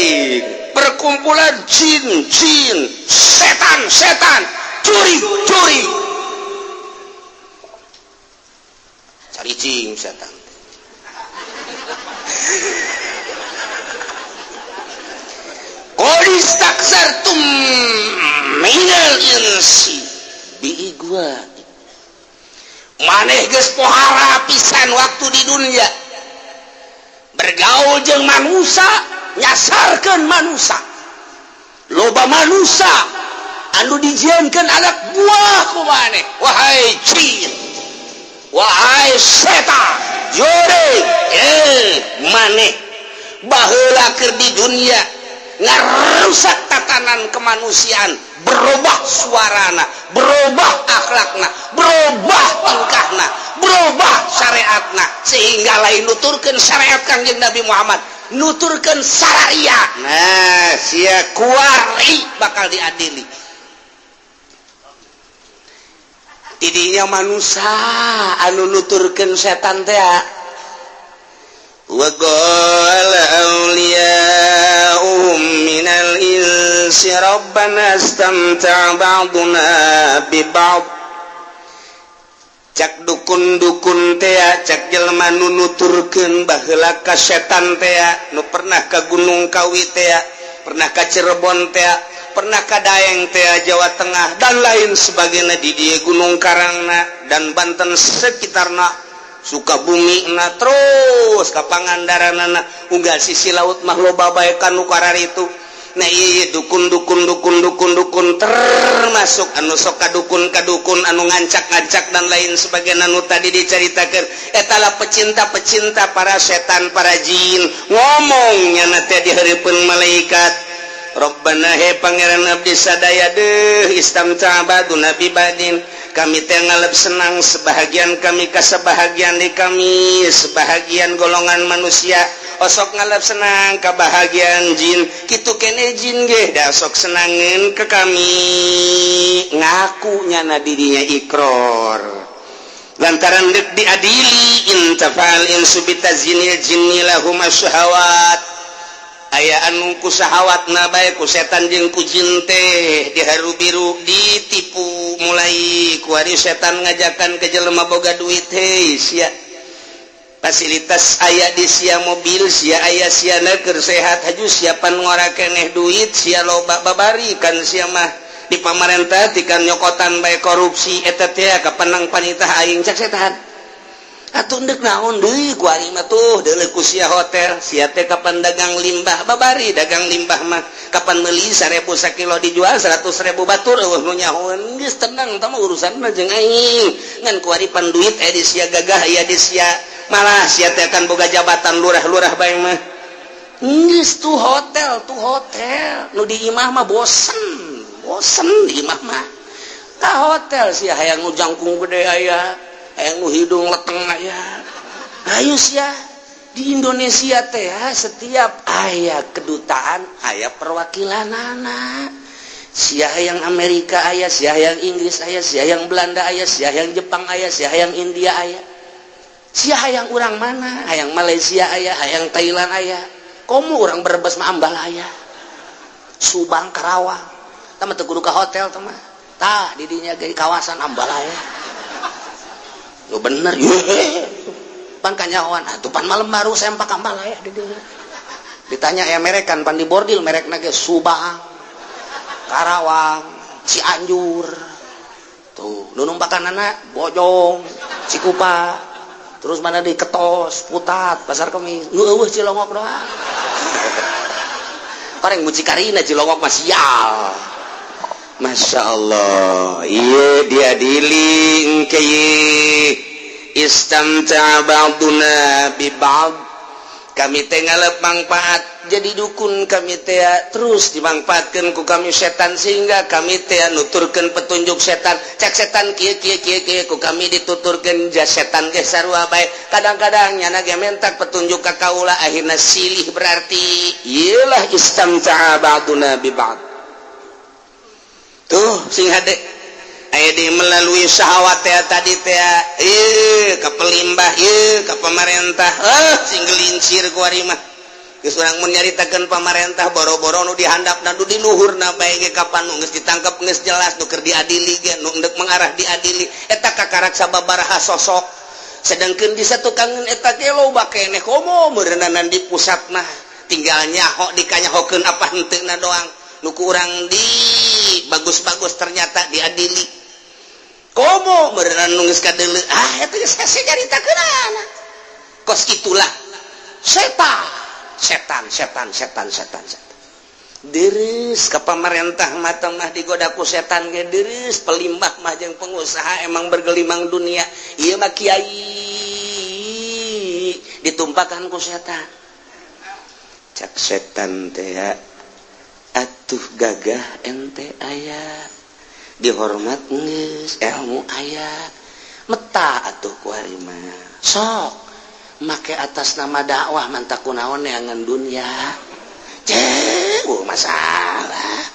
Speaker 1: perkumpulan jin, jin, setan, setan, curi, curi, cari cing setan. Qad istakthartum minal insi bi igwa. Maneh geus pohara pisan waktu di dunia bergaul jeung manusia, nyasarkeun manusia, loba manusia anu dijieunkeun anak buah ku maneh. Wahai jin, wahai setan, jurig, eh, maneh baheula keur di dunia ngarusak tatanan kemanusiaan, berubah suarana, berubah akhlakna, berubah tingkahna, berubah syariatna, sehingga lain nuturkeun syariat Kangjeng Nabi Muhammad, nuturkeun syariat. Nah, sia kuari bakal diadili. Tidinya manusia anu nuturkeun setan teh. وقال أولياؤهم من الإنس ربنا استمتع بعضنا ببعض. Cak dukun-dukun tea, cak jelema nu nuturkeun baheula ka setan tea, nu pernah ka Gunung Kawi tea, pernah ka Cirebon tea, pernah ka Daeng tea, Jawa Tengah dan lain sebagainya, di dieu Gunung Karangna dan Banten sekitarna, Sukabumi na, terus ka Pangandaranana, unggal sisi laut mah loba bae kan nu itu. Nah, iya, dukun dukun dukun dukun dukun, termasuk anu sok kadukun kadukun, anu ngancak-ngancak dan lain sebagainya, anu tadi diceritakan, etalah pecinta-pecinta para setan, para jin. Ngomongnya nanti di hareupeun malaikat, "Rabbana, he Pangeran abdi sadaya, deh, istamta ba'duna bi ba'din, kami teh ngalep senang sebahagian kami ka sebahagian di kami." Sebahagian golongan manusia osok ngalep senang kebahagiaan jin, kitu kene jin ge da sok senangin ke kami. Ngaku nyana dirinya ikror lantaran dek diadili. Intafal insu bitazinil jinni lahum asyahawat. Aya anu ku syahawat na bae ku setan jeung ku jin teh diharu biru, ditipu. Mulai kuari setan ngajakan ke jelema boga duit, "Hei sia, fasilitas aya di sia, mobil sia aya, sia keur sehat, haju siapan ngora keneh, duit sia loba, babari kan sia mah di pamarentah tikan nyokotan bae korupsi, eta teh kapenang panitah aing," cak setan. "Atuh ndek naon deui kuari mah? Tuh deuleu ku sia hotel sia teh, kapan dagang limbah, babari dagang limbah mah, kapan meuli 1000 sakilo dijual 100.000, batur eueuh nu nyahoeun. Geus tenang, tah mah urusanna jeung aing. Ngan kuari pan duit aya di sia, gagah aya di sia, malah sia teh akan boga jabatan lurah-lurah bae mah. Geus tuh hotel, tuh hotel nu di imah mah bosen, bosen di imah mah, ka hotel sia. Hayang nu jangkung gede aya, hayang nu hidung leteng aya, ayo sia." Di Indonesia teh setiap aya kedutaan, aya perwakilan anak. Sia yang Amerika aya, sia yang Inggris aya, sia yang Belanda aya, sia yang Jepang aya, sia yang India aya, sia yang urang mana, hayang Malaysia aya, hayang Thailand aya. Komo urang Brebes mah Ambalaya, Subang, Karawang. Tah mah teu kudu ka hotel tah mah. Tah di dinya ge kawasan Ambalaya. Lu bener ye. Pan kanyahoan atuh pan malam baru sempak Ambalaya di dinya. Ditanya ya merekan pan di bordil merekna ge Subang, Karawang, Cianjur. Tuh, nu numpakanana Bojong, Cikupa, terus mana di Ketos, Putat, Pasar Kemis. Nu eueuh Cilongok doang. Koreng mucikarina Cilongok mah sial.
Speaker 2: Masya Allah, iya diadili engke. Istamta'a ba'duna bi ba'd. Kami teh ngalep manfaat jadi dukun, kami teh terus dimanfaatkan ku kami setan, sehingga kami teh nuturkeun petunjuk setan. Cek setan kieu kieu kieu kieu, ku kami dituturkeun. Ja setan ge sarua bae, kadang-kadang nyana ge mentak petunjuk ka kaula, akhirna silih. Berarti iyalah istamta'a ba'duna bi ba'd. Tuh sing hade aya di melalui syahwat teh tadi teh, ieu ka pelimbah, ieu ka pemerintah, eh sing gelincir ku ari mah. Geus urang mun nyaritakeun pamarentah, boro-boro nu dihandapna, nu di luhurna bae ge kapan nu geus ditangkep geus jelas, nu keur diadili ge, nu endek mengarah diadili eta kakarak sababaraha sosok. Sedangkan di satukangeun eta ge loba keneh, komo meureunana di pusat mah tinggal nyaho dikanyahokeun apa henteuna doang. Nu ku urang di bagus-bagus ternyata diadili, komo meureunana nu geus kadeuleu, ah eta geus hese nyaritakeunana. Kos itulah setan, setan, setan, setan, setan, setan. Deres ke pemerintah mata mah digoda ku setan ge deres, pelimbah mah jeung pengusaha emang bergelimang dunia. Ieu mah kiai ditumpakan ku setan. Cak setan teh, atuh gagah ente, aya dihormat, geus ilmu aya, meta atuh ku ari mah sok make atas nama dakwah, mantak kunaon neangan dunia. Cek masalah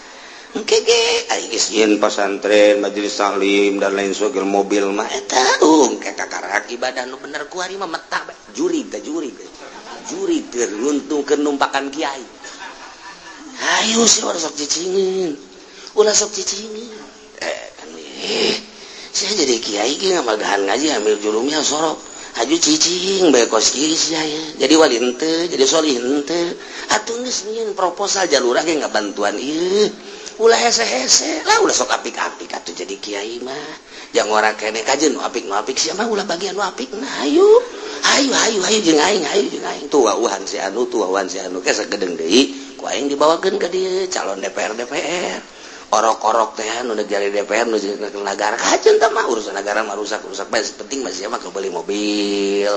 Speaker 2: engke ge aing geus nyieun pasantren, majelis taklim, dan lain sebagainya, mobil mah eta engke kakarak ibadah nu bener ku ari mah meta bae. Jurig teh, jurig, jurig teh nguntungkeun numpakan kiai. Ayo sih, ulah sok cicingin, ulah sok cicingin. Eh kan eh saya jadi kiai ge ngamagahan ngaji ambil jurumnya sorok haju cicing bae kos kieu sia ya. Jadi wali henteu, jadi solih henteu, atuh geus nyieun proposal jalur ge ngabantuan ieu. Ulah hese-hese lah, ulah sok apik-apik atuh jadi kiai mah. Jangan orang kene kajeun nu apik, nu apik sia mah ulah bagian nu apik. Nah, ayo ayo ayo ayo jeung aing, ayo jeung aing. Tuh wauhan si anu, tuh wauhan si anu, ke sagedeng deui ku aing dibawakeun ka dieu calon DPR DPR, orok-orok teh nu negara DPR, nu negara kajeun teh mah urusan negara mah rusak rusak bae, penting mah sia mah beli mobil,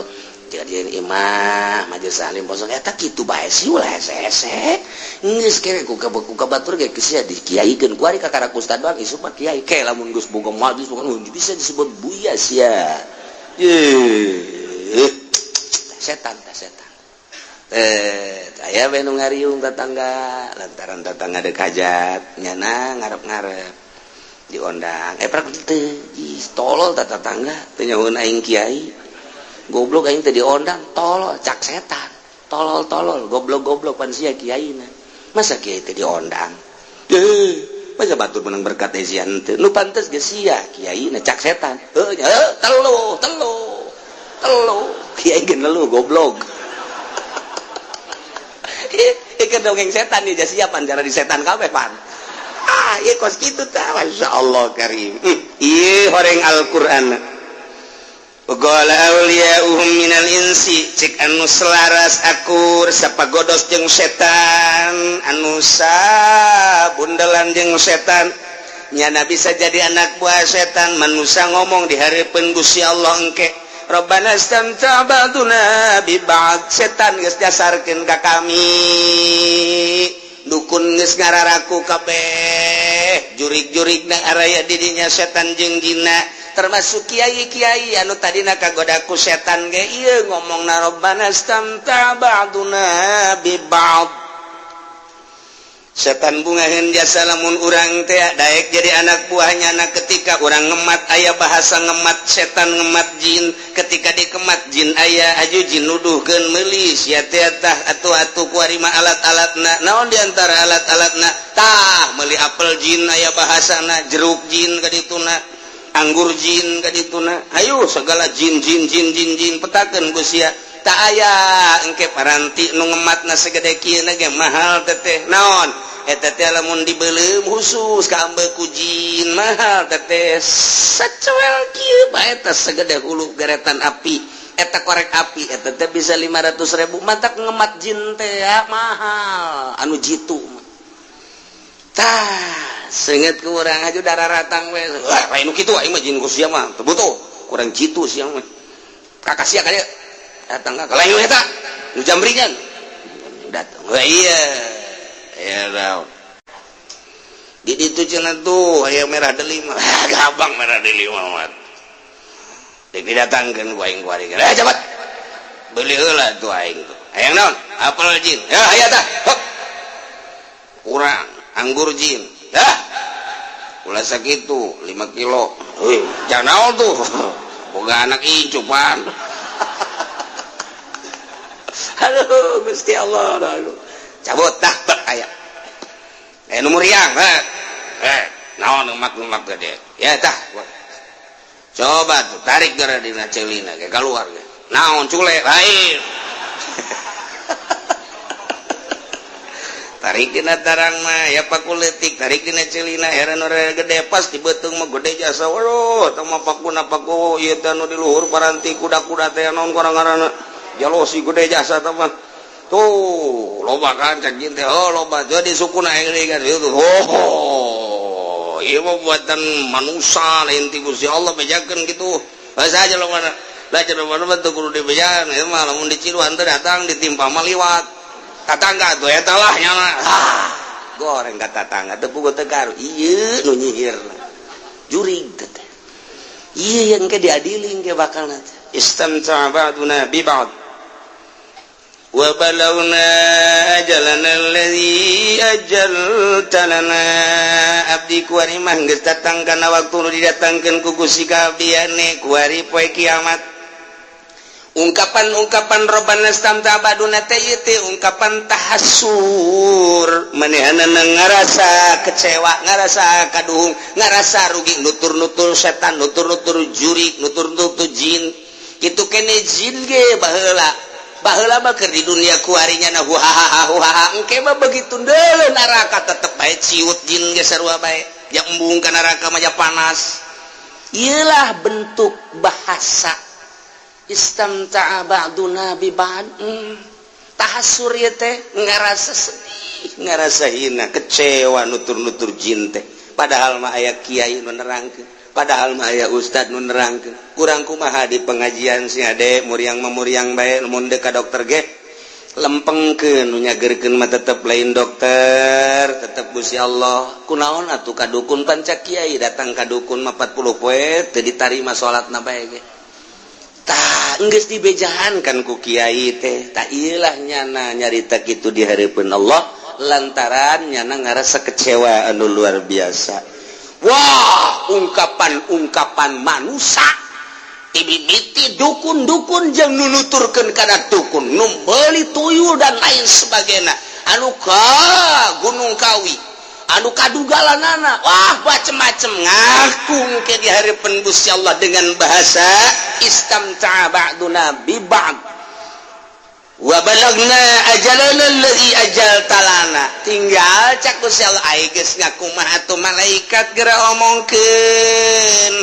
Speaker 2: jadian imah, majelis taklim kosong. Eta kitu bae sih, ulah hese-hese. Geus kere ku ka ku ka batur ge sia dikiaikeun ku ari kakara ustad doang isuk mah kiai. Ke lamun geus boga majelis bukan bisa disebut buya sia. Ye setan teh, setan eh. Aya we nu ngariung tetangga lantaran tetangga dek hajat, nyana ngarep-ngarep diondang, eh prak teu. Ih, tolol tah tetangga, teu nyahoeun aing kiai, goblok, aing teh diondang. Tolol, cak setan, tolol tolol, goblok goblok, pan sia kiai na, masa kiai teh diondang? Eh, masa batur menang berkat teh sia henteu, nu pantes ge sia kiai na, cak setan. Heuh nya telu telu telu kiai ge nelu, goblok. Ieu dongeng setan nih, siapan cara di setan kabeh pan. Ah, ieu kos kitu tah, Masya Allah karim. Ieu horeng Al-Qur'an. Qala awliya'uhum minal insi, cek anu selaras akur sapagodos jeung setan, anu sabundelan jeung setan, nyana bisa jadi anak buah setan manusia, ngomong di hareupeun Gusti Allah engke, Rabbana istamta'a ba'duna bi ba'd. Setan geus dasarkeun ka kami, dukun geus ngararaku kabeh, jurig-jurig na araya didinya setan jeung jina, termasuk kiai-kiai anu tadina kagoda ku setan ge ieu ngomongna, Rabbana istamta'a ba'duna bi ba'd. Setan bungaheun jasa lamun urang teh daek jadi anak buahnya. Anak ketika urang ngemat, aya bahasa ngemat setan, ngemat jin. Ketika dikemat jin, aya aju jin nuduhkeun meuli sia teh tah atuh atuh kuari mah alat-alatna naon. Diantara alat-alatna tah meuli apel jin, aya bahasana jeruk jin kadituna, anggur jin kadituna, ayo segala jin jin jin jin jin, petakeun ku sia. Tak aya engke paranti nu ngematna segede kieu ge mahal teteh. Naon eta teh? Lamun dibeuleum khusus ka ku jin mahal teteh. Sacuel kieu bae eta segede hulu geretan api eta, korek api eta teh bisa 500 ribu. Matak ngemat jin teh ya mahal anu jitu. Tah, seungeut ku urang aju darah ratang we. Wah, lain nu kitu, aing mah jin ku sia mah teu butuh, kurang jitu sia mah. Kakak sia ka dieu datang ka lain eta nu jambringan datang. Wah, iya ya, naon di ditu cenah tuh aya merah delima. Ah, gampang, merah delima mah dek didatangkeun ku aing kuari. Eh, cepat beli heula tuh aing tuh. Hayang naon? Apel jin ya aya tah. Hop. Kurang anggur jin ya, ulah sakitu, 5 kilo. Heuh, jangan naon tuh, boga anak incupan. Aduh, Gusti Allah, aduh. Cabut dah bek aya. Eh, nu muriang, eh. Eh, naon ngemak-ngemak gede. Ya tah. Coba tuh tarik gara dina ceulina ge keluar ge. Naon, cule lain. Tarik dina tarang mah ya paku leutik, tarik dina ceulina heran ora gede, pas di beuteung mah gede jasa. Waduh, tah mah pakuna paku ieu teh nu di luhur paranti kuda-kuda teh naon ngaranna? Jalosi gede jasa tah mah. Tuh, loba kan cak jin teh. Oh, loba. Jadi sukuna aing kan itu. Oh, ieu mah buatan manusia, lain ti Gusti Allah bejakeun gitu. Bahasa aja lo mana. Lah cenah mana mah teu kudu dibejaan, ieu mah lamun diciluan teh datang ditimpa mah liwat. Tatangga tuh eta lah nya. Ah, goreng ka tatangga teu puguh teu karu. Ieu nu nyihir. Jurig teh. Ieu yang ke diadili ke bakal teh. Istamta'a ba'duna bi ba'd. Wa balagna ajalana alladzi ajalta lana. Abdi kuari mah geus datang kana waktu nu didatangkeun ku Gusti ka abdiane kuari poe kiamat. Ungkapan-ungkapan robbana istamta'a ba'duna teh ieu teh ungkapan tahassur, manehanana ngarasa kecewa, ngarasa kaduhung, ngarasa rugi, nutur-nutur setan, nutur-nutur jurik, nutur-nutur jin kitu kene. Jin ge baheula baheula mah keur di dunia kuarinya na huhaha huhaha, engke mah begitu deuleu neraka tetep bae ciut. Jin ge sarua bae ya, embung ka neraka mah panas. Iyalah bentuk bahasa istamta'a ba'duna bi ba'd. Tahassur ieu teh ngarasa sedih, ngarasa hina, kecewa, nutur-nutur jin teh. Padahal mah aya kiai nu nerangkeun, padahal mah aya ustad nu nerangkeun. Kurang kumaha di pengajian si ade muriang mah muriang bae. Mun deuk ka dokter ge lempengkeun, nu nyageurkeun mah tetep lain dokter, tetep Gusti Allah. Kunaon atuh ka dukun? Panca kiai datang ka dukun mah 40 poe teu ditarima salatna bae ge. Tah, geus dibejahan kan ku kiai teh. Tah, ieulah nyana nyarita kitu di hareupeun Allah lantaran nyana ngarasa kecewa anu luar biasa. Wah, ungkapan-ungkapan manusia tibibiti dukun-dukun jeung nunuturkeun kana dukun nu meuli tuyul dan lain sebagainya, anu ka Gunung Kawi, anu kadugalanana, wah, macem-macem ngaku ke di hareupeun Gusti Allah dengan bahasa istamta'a ba'duna bi ba'd wa balagna ajalana alladzi ajalta lana. Tinggal cak Gusti Allah, ai geus ngaku mah atuh malaikat geura omongkeun,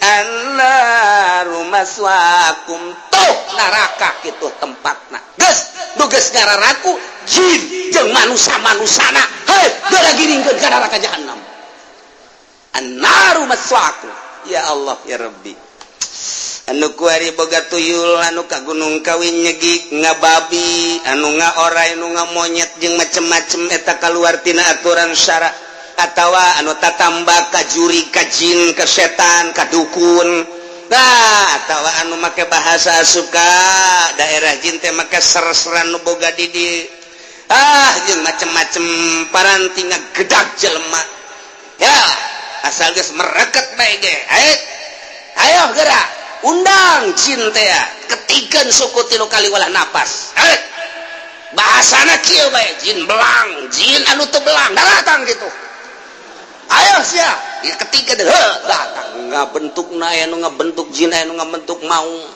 Speaker 2: annaru maswakum. Tuh neraka kitu tempatna. Geus nu geus ngararaku jin jeung manusia-manusana, hei, geura giringkeun ka neraka jahannam. Annaru maswakum. Ya Allah, ya Rabbi, anu kuari boga tuyul, anu ka Gunung Kawin nyegik ngababi, anu nga orai, anu nga monyet jeung macem-macem eta kaluar tina aturan syara, atawa anu tatamba ka juri, ka jin, ka setan, ka dukun. Nah, atawa anu make bahasa suka daerah jin teh make ser-seran nu boga di Ah, jeung macem-macem paranti ngagedag jelema ya, asal geus mereket bae ge. Ayo, ayo gerak, undang jin teh, ketikeun suku tilu kali walah napas. Ayo, bahasana kieu bae, jin belang, jin anu teu belang datang gitu. Ayo sia ya, ketiga deh datang, ngabentuk na, aya nu ngabentuk jin, aya nu ngabentuk maung.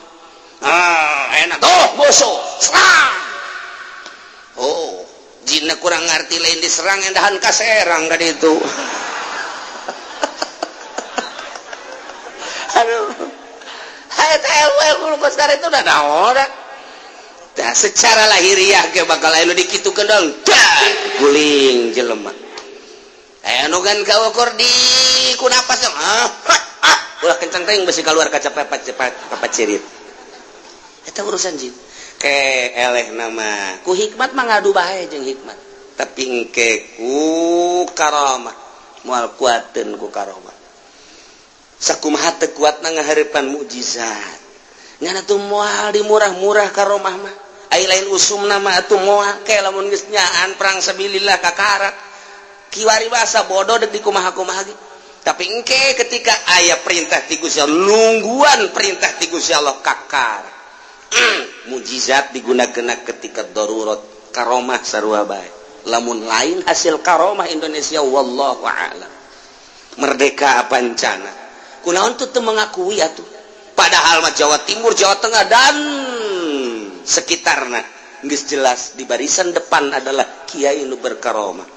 Speaker 2: Ah, enak tuh musuh serang. Oh, jinna kurang ngerti, lain diserang, endahan ka serang kan itu. Aduh, ilmu itu udah naon. Nah, secara lahiriah ge bakal aya nu dikitukeun dong, guling jelema. Aya nu kan kaukur di ku napas, ah, ah, ulah kencang teuing, besi keluar kaca cepat kapacirit. Eta urusan jin. Ke eleh nama ku hikmat mah ngadu bae jeung hikmat, tapi engke ku karamah moal kuateun. Ku karomah sakumaha teu kuatna ngahareupan mukjizat, ngana tuh moal dimurah-murah karomah mah. Ai lain usumna mah atuh moal ke. Lamun geus nyaan perang sabilillah kakarak kiwari basa bodoh dek dikumaha-kumaha ge. Tapi engke ketika aya perintah ti Gusti Allah, nungguan perintah ti Gusti Allah, kakar mujizat digunakan ketika darurat. Karomah sarua bae, lamun lain hasil karomah Indonesia, wallahu a'lam merdeka apancana. Kunaon tuh teu mengakui atuh? Padahal mah Jawa Timur, Jawa Tengah, dan sekitarna geus jelas di barisan depan adalah kiai nu berkaromah.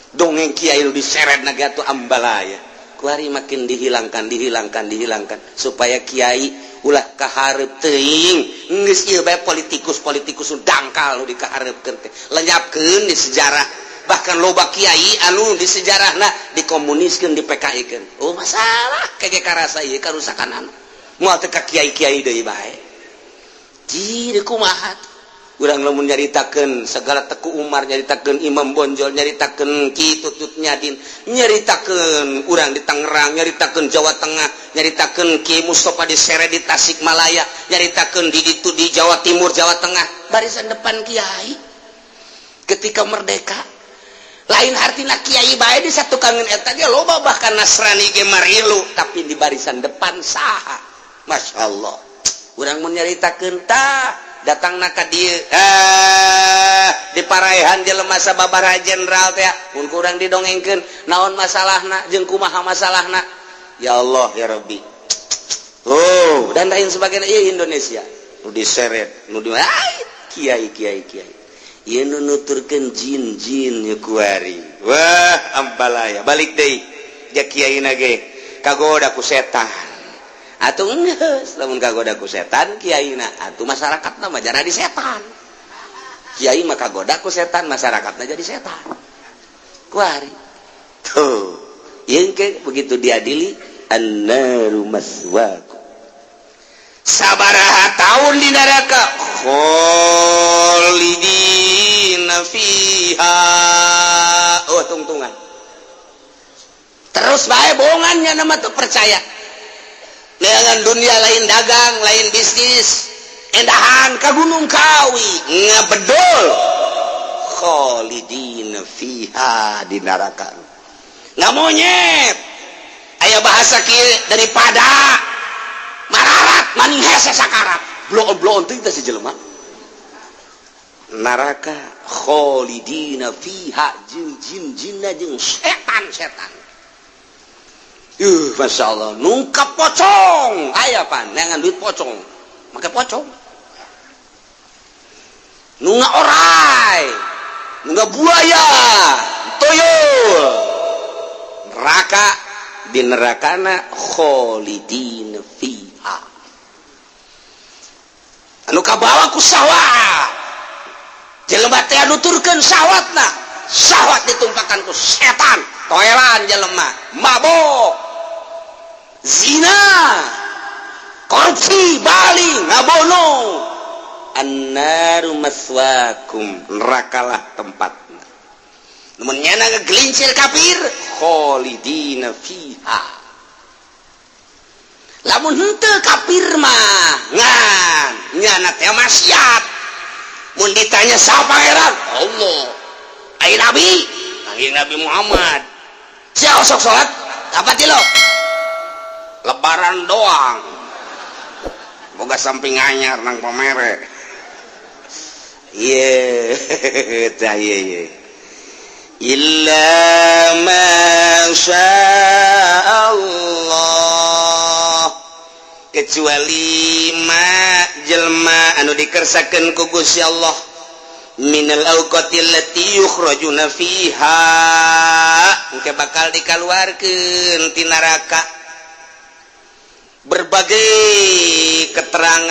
Speaker 2: Dongeng kiai nu diseret naga tuh ambalaya kuari makin dihilangkan, dihilangkan, dihilangkan supaya kiai ulah kaharep teuing. Geus ieu bae, politikus politikus nu dangkal nu dikaharepkeun teh lenyapkeun di sejarah. Bahkan loba kiai anu di sejarahna dikomuniskeun, di PKI keun. Oh, masalah kege karasa ieu karusakan anu moal teu ka kiai-kiai deui bae. Jadi kumaha urang lamun nyaritakeun segala Teku Umar, nyaritakeun Imam Bonjol, nyaritakeun Ki Tutut Nyadin, nyaritakeun urang di Tangerang, nyaritakeun Jawa Tengah, nyaritakeun Ki Mustafa di Sere di Tasikmalaya, nyaritakeun di ditu di Jawa Timur, Jawa Tengah, barisan depan kiai ketika merdeka. Lain artina kiai bae di satu kangen eta ge loba, bahkan Nasrani ge marilu, tapi di barisan depan saha? Masya Allah, urang mun nyaritakeun tah datang ka dieu, eh, di paraehan jelema sababaraha jenderal teh mun kurang didongengkeun naon masalahna jeung kumaha masalahna. Ya Allah ya Rabbi. Oh, dan lain sebagainya. Ieu Indonesia nu diseret nu di kiai kiai kiai ieu nu nuturkeun jin-jin ieu kuari. Wah, ambalaya balik deui ja kiai na ge kagoda ku setan. Atuh geus, lamun kagoda ku setan kiaina, atuh masyarakatna mah jadi setan. Kiai mah kagoda ku setan, masyarakatna jadi setan kuari tuh. Ieu ke begitu diadili, annaru maswaku. Sabaraha tahun di neraka? Kholidina fiha. Oh, tungtungan terus bae, bohongannya nama tuh percaya dengan dunia lain, dagang lain, bisnis endahan ke Gunung Kawi ngebedol. Kholidina fiha di neraka nggak monyet. Aya bahasa kieu, daripada mararat maning hese sakarat, bloon-bloon teh si jelema neraka. Kholidina fiha jeung jin-jinna jeung setan-setan. Masya Allah, nungkap pocong aya pan neangan duit pocong, make pocong. Nu orai, nu buaya, tuyul, neraka. Di nerakana kholidin fiha, anu kabawa ku syahwat jelema teh, nuturkeun syahwatna, syahwat ditumpakan ku setan, toelan jelema, mabok, zina, korupsi, bali ngabono. Annaru maswakum, nerakalah tempatna. Namun nyana ngegelincir kafir, kholidina fiha. Lamun henteu kafir mah ngan nyana teh maksiat, mun ditanya saha pangeran? Allah. Ayo Nabi, panggil Nabi Muhammad. Siapa sok sholat apa lo? Lebaran doang. Boga samping anyar nang pamere. Iya, tah, iya. Illa ma Allah, kecuali ma jelma anu dikersakeun ku Gusti Allah, minal awqatil lati yukhrajuna fiha, engke bakal dikaluarkeun ti neraka. Berbagai keterangan.